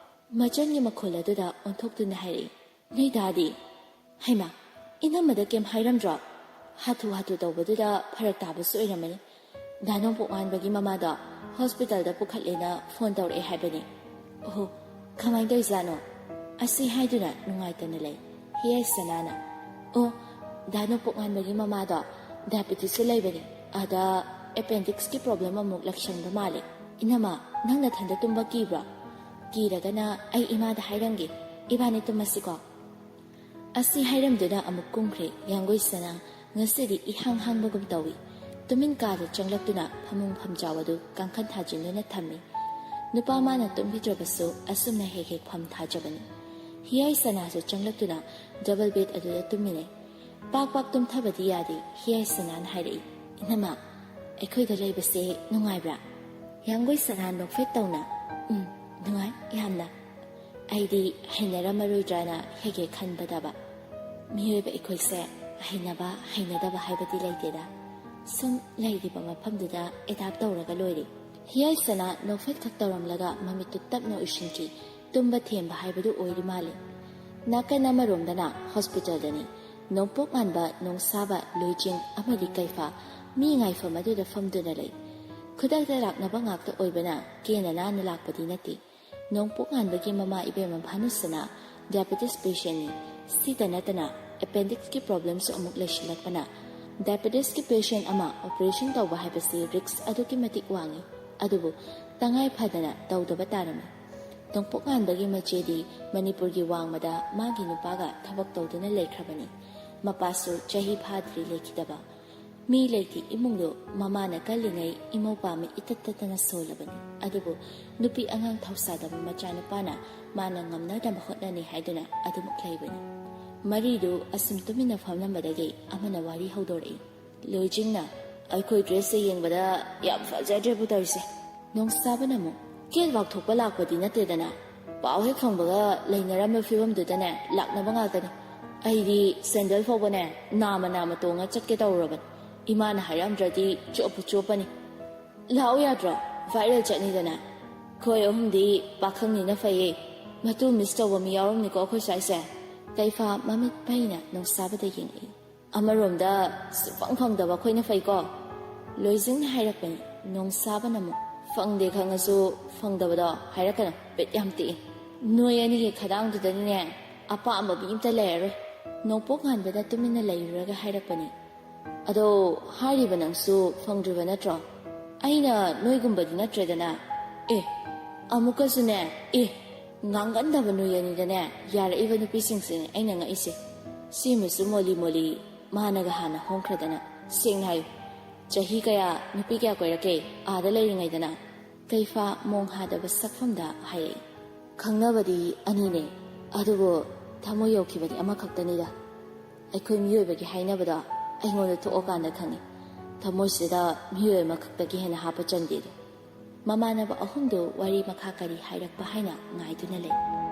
ꯃꯆꯟꯒꯤ ꯃꯈꯣꯜ ꯑꯗꯨꯗ ꯑꯣꯟꯊꯣꯛꯇꯨꯅ ꯍꯥꯏꯔꯛꯏ, "ꯅꯣꯏ ꯗꯥꯗꯤ?" "ꯍꯩꯃꯥ, ꯏꯅꯝꯃꯗ ꯀꯩꯝ ꯍꯥꯏꯔꯝꯗ꯭ꯔꯣ?" ꯍꯥꯊꯨ ꯍꯥꯊꯨ ꯇꯧꯕꯗꯨꯗ ꯐꯔꯛ ꯇꯥꯕꯁꯨ ꯑꯣꯏꯔꯝꯃꯅꯤ꯫ "ꯗꯥ ꯅꯣꯡꯄꯣꯛ ꯉꯥꯟꯕꯒꯤ ꯃꯃꯥꯗꯣ ꯍꯣꯁꯄꯤꯇꯥꯜꯗ ꯄꯨꯈꯠꯂꯦꯅ ꯐꯣꯟ ꯇꯧꯔꯛꯑꯦ ꯍꯥꯏꯕꯅꯤ"꯫ "ꯑꯣꯍꯣ, ꯀꯃꯥꯏꯅ ꯇꯧꯔꯤꯖꯥꯠꯅꯣ?" ꯑꯁꯤ ꯍꯥꯏꯗꯨꯅ ꯅꯨꯡꯉꯥꯏꯇꯅ ꯂꯩ꯫ ꯍꯤꯌꯥꯏ ꯁꯅꯥꯅ, "ꯑꯣ, ꯗꯥ ꯅꯣꯡꯄꯣꯛ ꯉꯥꯟꯕꯒꯤ ꯃꯃꯥꯗꯣ ꯗꯥꯏꯕꯦꯇꯤꯁꯁꯨ ꯂꯩꯕꯅꯤ꯫ ꯑꯗ ꯑꯦꯄꯦꯟꯗꯤꯛꯁꯀꯤ ꯄ꯭ꯔꯣꯕ꯭ꯂꯦꯝ ꯑꯃꯨꯛ ꯂꯥꯛꯁꯟꯕ ꯃꯥꯜꯂꯦ꯫ ꯏꯅꯝꯃ, ꯅꯪ ꯅꯊꯟꯗ ꯇꯨꯝꯕ ꯀꯤꯕ꯭ꯔꯣ? ꯀꯤꯔꯒꯅ ꯑꯩ ꯏꯃꯥꯗ ꯍꯥꯏꯔꯝꯒꯦ꯫ ꯏꯕꯥꯅꯤ ꯇꯨꯝꯃꯁꯤꯀꯣ"꯫ ꯑꯁꯤ ꯍꯥꯏꯔꯝꯗꯨꯅ ꯑꯃꯨꯛ ꯀꯨꯝꯈ꯭ꯔꯦ꯫ ꯌꯥꯡꯒꯣꯏ ꯁꯅꯥ ꯉꯁꯤꯗꯤ ꯏꯍꯥꯡ ꯍꯥꯡꯕꯒꯨꯝ ꯇꯧꯏ꯫ ꯇꯨꯃꯤꯟ ꯀꯥꯗ ꯆꯪꯂꯛꯇꯨꯅ ꯐꯃꯨꯡ ꯐꯝꯖꯥꯎ ꯑꯗꯨ ꯀꯥꯡꯈꯟ ꯊꯥꯖꯤꯟꯗꯨꯅ ꯊꯝꯃꯤ꯫ ꯅꯨꯄꯥ ꯃꯥꯅ ꯇꯨꯝꯕꯤꯗ꯭ꯔꯕꯁꯨ ꯑꯁꯨꯝꯅ ꯍꯦꯛ ꯍꯦꯛ ꯐꯝ ꯊꯥꯖꯕꯅꯤ꯫ ꯍꯤꯌꯥꯏ ꯁꯅꯥꯁꯨ ꯆꯪꯂꯛꯇꯨꯅ ꯗꯕꯜ ꯕꯦꯗ ꯑꯗꯨꯗ ꯇꯨꯝꯃꯤꯟꯅꯩ꯫ ꯄꯥꯛ ꯄꯥꯛ ꯇꯨꯝꯊꯕꯗꯤ ꯌꯥꯗꯦ꯫ ꯍꯤꯌꯥꯏ ꯁꯅꯥꯅ ꯍꯥꯏꯔꯛꯏ, "ꯏꯅꯝꯃ, ꯑꯩꯈꯣꯏꯗ ꯂꯩꯕꯁꯦ ꯅꯨꯡꯉꯥꯏꯕ꯭ꯔꯥ?" ꯍꯤꯌꯥꯡꯒꯣꯏ ꯁꯅꯥ ꯅꯣꯛꯐꯦꯠ ꯇꯧꯅ, "ꯎꯝ, ꯅꯨꯡꯉꯥꯏ ꯌꯥꯝꯅ꯫ ꯑꯩꯗꯤ ꯍꯩꯅꯔꯝꯃꯔꯣꯏꯗ꯭ꯔꯥꯅ ꯍꯦꯛ ꯍꯦꯛ ꯈꯟꯕꯗꯕ꯫ ꯃꯤꯑꯣꯏꯕ ꯑꯩꯈꯣꯏꯁꯦ ꯍꯩꯅꯕ ꯍꯩꯅꯗꯕ ꯍꯥꯏꯕꯗꯤ ꯂꯩꯇꯦꯗ꯫ ꯁꯨꯝ ꯂꯩꯔꯤꯕ ꯃꯐꯝꯗꯨꯗ ꯑꯦꯗꯥꯞ ꯇꯧꯔꯒ ꯂꯣꯏꯔꯦ꯫" ꯍꯤꯌꯥꯏ ꯁꯅꯥ ꯅꯣꯛꯐꯦꯠ ꯈꯛ ꯇꯧꯔꯝꯂꯒ ꯃꯃꯤꯠꯇꯨ ꯇꯞꯅ ꯎꯏꯁꯤꯟꯈꯤ꯫ ꯇꯨꯝꯕ ꯊꯦꯝꯕ ꯍꯥꯏꯕꯗꯨ ꯑꯣꯏꯔꯤ ꯃꯥꯜꯂꯦ꯫ ꯅꯥꯀꯟ ꯑꯃꯔꯣꯝꯗꯅ ꯍꯣꯁꯄꯤꯇꯥꯜꯗꯅꯤ꯫ ꯅꯣꯡꯄꯣꯛ ꯉꯥꯟꯕ, ꯅꯣꯡꯁꯥꯕ, ꯂꯣꯏꯖꯤꯡ ꯑꯃꯗꯤ ꯀꯩꯐꯥ ꯃꯤ ꯉꯥꯏꯐꯝ ꯑꯗꯨꯗ ꯐꯝꯗꯨꯅ ꯂꯩ꯫ ꯈꯨꯗꯛꯇ ꯂꯥꯛꯅꯕ ꯉꯥꯛꯇ ꯑꯣꯏꯕꯅ ꯀꯦꯅ ꯅꯥꯟꯅ ꯂꯥꯛꯄꯗꯤ ꯅꯠꯇꯦ꯫ ꯅꯣꯡꯄꯣꯛ ꯉꯥꯟꯕꯒꯤ ꯃꯃꯥ ꯏꯕꯦꯝꯃ ꯚꯥꯅꯨꯁꯅꯥ ꯗꯥꯏꯕꯦꯇꯤꯁ ꯄꯦꯁꯦꯟꯅꯤ꯫ ꯁꯤꯇ ꯅꯠꯇꯅ ꯑꯦꯄꯦꯟꯗꯤꯛꯁꯀꯤ ꯄ꯭ꯔꯣꯕ꯭ꯂꯦꯝꯁꯨ ꯑꯃꯨꯛ ꯂꯩꯁꯤꯜꯂꯛꯄꯅ ꯗꯥꯏꯕꯦꯇꯤꯁꯀꯤ ꯄꯦꯁꯦꯟ ꯑꯃ ꯑꯣꯄꯔꯦꯁꯟ ꯇꯧꯕ ꯍꯥꯏꯕꯁꯤ ꯔꯤꯛꯁ ꯑꯗꯨꯛꯀꯤ ꯃꯇꯤꯛ ꯋꯥꯡꯏ꯫ ꯑꯗꯨꯕꯨ ꯇꯉꯥꯏ ꯐꯗꯅ ꯇꯧꯗꯕ ꯇꯥꯔꯝꯃꯤ꯫ ꯅꯣꯡꯄꯣꯛ ꯉꯥꯟꯕꯒꯤ ꯃꯆꯦꯗꯤ ꯃꯅꯤꯄꯨꯔꯒꯤ ꯋꯥꯡꯃꯗ ꯃꯥꯒꯤ ꯅꯨꯄꯥꯒ ꯊꯕꯛ ꯇꯧꯗꯨꯅ ꯂꯩꯈ꯭ꯔꯕꯅꯤ꯫ ꯃꯄꯥꯁꯨ ꯆꯍꯤ ꯐꯥꯗ꯭ꯔꯤ ꯂꯩꯈꯤꯗꯕ꯫ ꯃꯤ ꯂꯩꯇꯦ ꯏꯃꯨꯡꯗꯨ꯫ ꯃꯃꯥꯅ ꯀꯜꯂꯤꯉꯩ ꯏꯃꯧ ꯄꯥꯝꯃꯤ ꯏꯇꯠ ꯇꯠꯇꯅ ꯁꯣꯜꯂꯕꯅꯤ꯫ ꯑꯗꯨꯕꯨ ꯅꯨꯄꯤ ꯑꯉꯥꯡ ꯊꯧꯁꯥꯗꯕ ꯃꯆꯥꯅꯨꯄꯥꯅ ꯃꯥꯅ ꯉꯝꯅꯗꯕ ꯍꯣꯠꯅꯅꯤ ꯍꯥꯏꯗꯨꯅ ꯑꯗꯨꯃꯛ ꯂꯩꯕꯅꯤ꯫ ꯃꯔꯤꯗꯨ ꯑꯁꯨꯝ ꯇꯨꯃꯤꯟꯅ ꯐꯝꯂꯝꯕꯗꯒꯤ ꯑꯃꯅ ꯋꯥꯔꯤ ꯍꯧꯗꯣꯔꯛꯏ꯫ ꯂꯣꯏꯖꯤꯡꯅ, "ꯑꯩꯈꯣꯏ ꯗ꯭ꯔꯦꯁꯁꯦ ꯌꯦꯡꯕꯗ ꯌꯥꯝ ꯐꯖꯗ꯭ꯔꯦꯕꯨ ꯇꯧꯔꯤꯁꯦ꯫" ꯅꯣꯡꯁꯥꯕꯅ ꯑꯃꯨꯛ, "ꯀꯦꯠ ꯋꯥꯛ ꯊꯣꯛꯄ ꯂꯥꯛꯄꯗꯤ ꯅꯠꯇꯦꯗꯅ꯫ ꯄꯥꯎ ꯍꯦꯛ ꯐꯪꯕꯒ ꯂꯩꯅꯔꯝꯕ ꯐꯤꯕꯝꯗꯨꯗꯅꯦ ꯂꯥꯛꯅꯕ ꯉꯥꯛꯇꯅꯤ꯫ ꯑꯩꯗꯤ ꯁꯦꯟꯗꯜ ꯐꯥꯎꯕꯅꯦ ꯅꯥꯝꯃ ꯅꯥꯝꯃ ꯇꯣꯡꯉ ꯆꯠꯀꯦ ꯇꯧꯔꯨꯔꯕꯅꯤ꯫ ꯏꯃꯥꯅ ꯍꯥꯏꯔꯝꯗ꯭ꯔꯗꯤ ꯆꯣꯞꯄꯨ ꯆꯣꯞꯄꯅꯤ꯫ ꯂꯥꯛꯎ ꯌꯥꯗ꯭ꯔꯣ? ꯚꯥꯏꯔꯦꯜ ꯆꯠꯅꯤꯗꯅ꯫ ꯑꯩꯈꯣꯏ ꯑꯍꯨꯝꯗꯤ ꯄꯥꯈꯪꯅꯤꯅ ꯐꯩꯌꯦ꯫ ꯃꯇꯨ ꯃꯤꯁ ꯇꯧꯕ ꯃꯤ ꯌꯥꯎꯔꯝꯅꯤꯀꯣ ꯑꯩꯈꯣꯏ ꯁ꯭ꯋꯥꯏꯁꯦ꯫" ꯀꯩꯐꯥ ꯃꯃꯤꯠ ꯄꯩꯅ ꯅꯣꯡꯁꯥꯕꯗ ꯌꯦꯡꯂꯛꯏ꯫ "ꯑꯃꯔꯣꯝꯗ ꯁꯨꯛꯐꯪ ꯐꯪꯗꯕ ꯑꯩꯈꯣꯏꯅ ꯐꯩꯀꯣ꯫" ꯂꯣꯏꯖꯤꯡꯅ ꯍꯥꯏꯔꯛꯄꯅꯤ꯫ ꯅꯣꯡꯁꯥꯕꯅ ꯑꯃꯨꯛ, "ꯐꯪꯗꯦ ꯈꯪꯉꯁꯨ ꯐꯪꯗꯕꯗꯣ ꯍꯥꯏꯔꯛꯀꯅꯨ, ꯕꯤꯠ ꯌꯥꯝ ꯇꯦꯛꯏ꯫ ꯅꯣꯏ ꯑꯅꯤꯒꯤ ꯈꯗꯥꯡꯗꯨꯗꯅꯤꯅꯦ ꯑꯄꯥꯝꯕ ꯃꯤ ꯑꯝꯇ ꯂꯩꯔꯔꯣꯏ꯫" ꯅꯣꯡꯄꯣꯛ ꯉꯥꯟꯕꯅ ꯇꯨꯃꯤꯟꯅ ꯂꯩꯔꯨꯔꯒ ꯍꯥꯏꯔꯛꯄꯅꯤ꯫ "ꯑꯗꯣ ꯍꯥꯏꯔꯤꯕ ꯅꯪꯁꯨ ꯐꯪꯗ꯭ꯔꯤꯕ ꯅꯠꯇ꯭ꯔꯣ? ꯑꯩꯅ ꯅꯣꯏꯒꯨꯝꯕꯗꯤ ꯅꯠꯇ꯭ꯔꯦꯗꯅ꯫" "ꯑꯦ, ꯑꯃꯨꯛꯀꯁꯨꯅꯦ, ꯑꯦ, ꯉꯥꯡꯒꯟꯗꯕ ꯅꯣꯏ ꯑꯅꯤꯗꯅꯦ ꯌꯥꯔꯛꯏꯕ ꯅꯨꯄꯤꯁꯤꯡꯁꯤꯅꯦ ꯑꯩꯅ ꯉꯛꯏꯁꯦ꯫" ꯁꯤꯃꯁꯨ ꯃꯣꯂꯤ ꯃꯣꯂꯤ ꯃꯥꯅꯒ ꯍꯥꯟꯅ ꯍꯣꯡꯈ꯭ꯔꯗꯅ꯫ "ꯁꯦꯡꯅ ꯍꯥꯏꯌꯨ, ꯆꯍꯤ ꯀꯌꯥ, ꯅꯨꯄꯤ ꯀꯌꯥ ꯀꯣꯏꯔꯛꯀꯦ ꯑꯥꯗ ꯂꯩꯔꯤꯉꯩꯗꯅ?" ꯀꯩꯐꯥ ꯃꯣꯡ ꯍꯥꯗꯕ ꯁꯛꯐꯝꯗ ꯍꯥꯏꯔꯛꯏ꯫ ꯈꯪꯅꯕꯗꯤ ꯑꯅꯤꯅꯦ, ꯑꯗꯨꯕꯨ ꯊꯃꯣꯏ ꯌꯧꯈꯤꯕꯗꯤ ꯑꯃꯈꯛꯇꯅꯤꯗ꯫ ꯑꯩꯈꯣꯏ ꯃꯤꯑꯣꯏꯕꯒꯤ ꯍꯥꯏꯅꯕꯗꯣ ꯑꯩꯉꯣꯟꯗ ꯊꯣꯛꯑꯀꯥꯟꯗ ꯈꯪꯉꯤ꯫ ꯊꯃꯣꯏꯁꯤꯗ ꯃꯤꯑꯣꯏ ꯑꯃꯈꯛꯇꯒꯤ ꯍꯦꯟꯅ ꯍꯥꯞꯄ ꯆꯟꯗꯦꯗꯣ꯫ ꯃꯃꯥꯟꯅꯕ ꯑꯍꯨꯝꯗꯨ ꯋꯥꯔꯤ ꯃꯈꯥ ꯀꯔꯤ ꯍꯥꯏꯔꯛꯄ ꯍꯥꯏꯅ ꯉꯥꯏꯗꯨꯅ ꯂꯩ꯫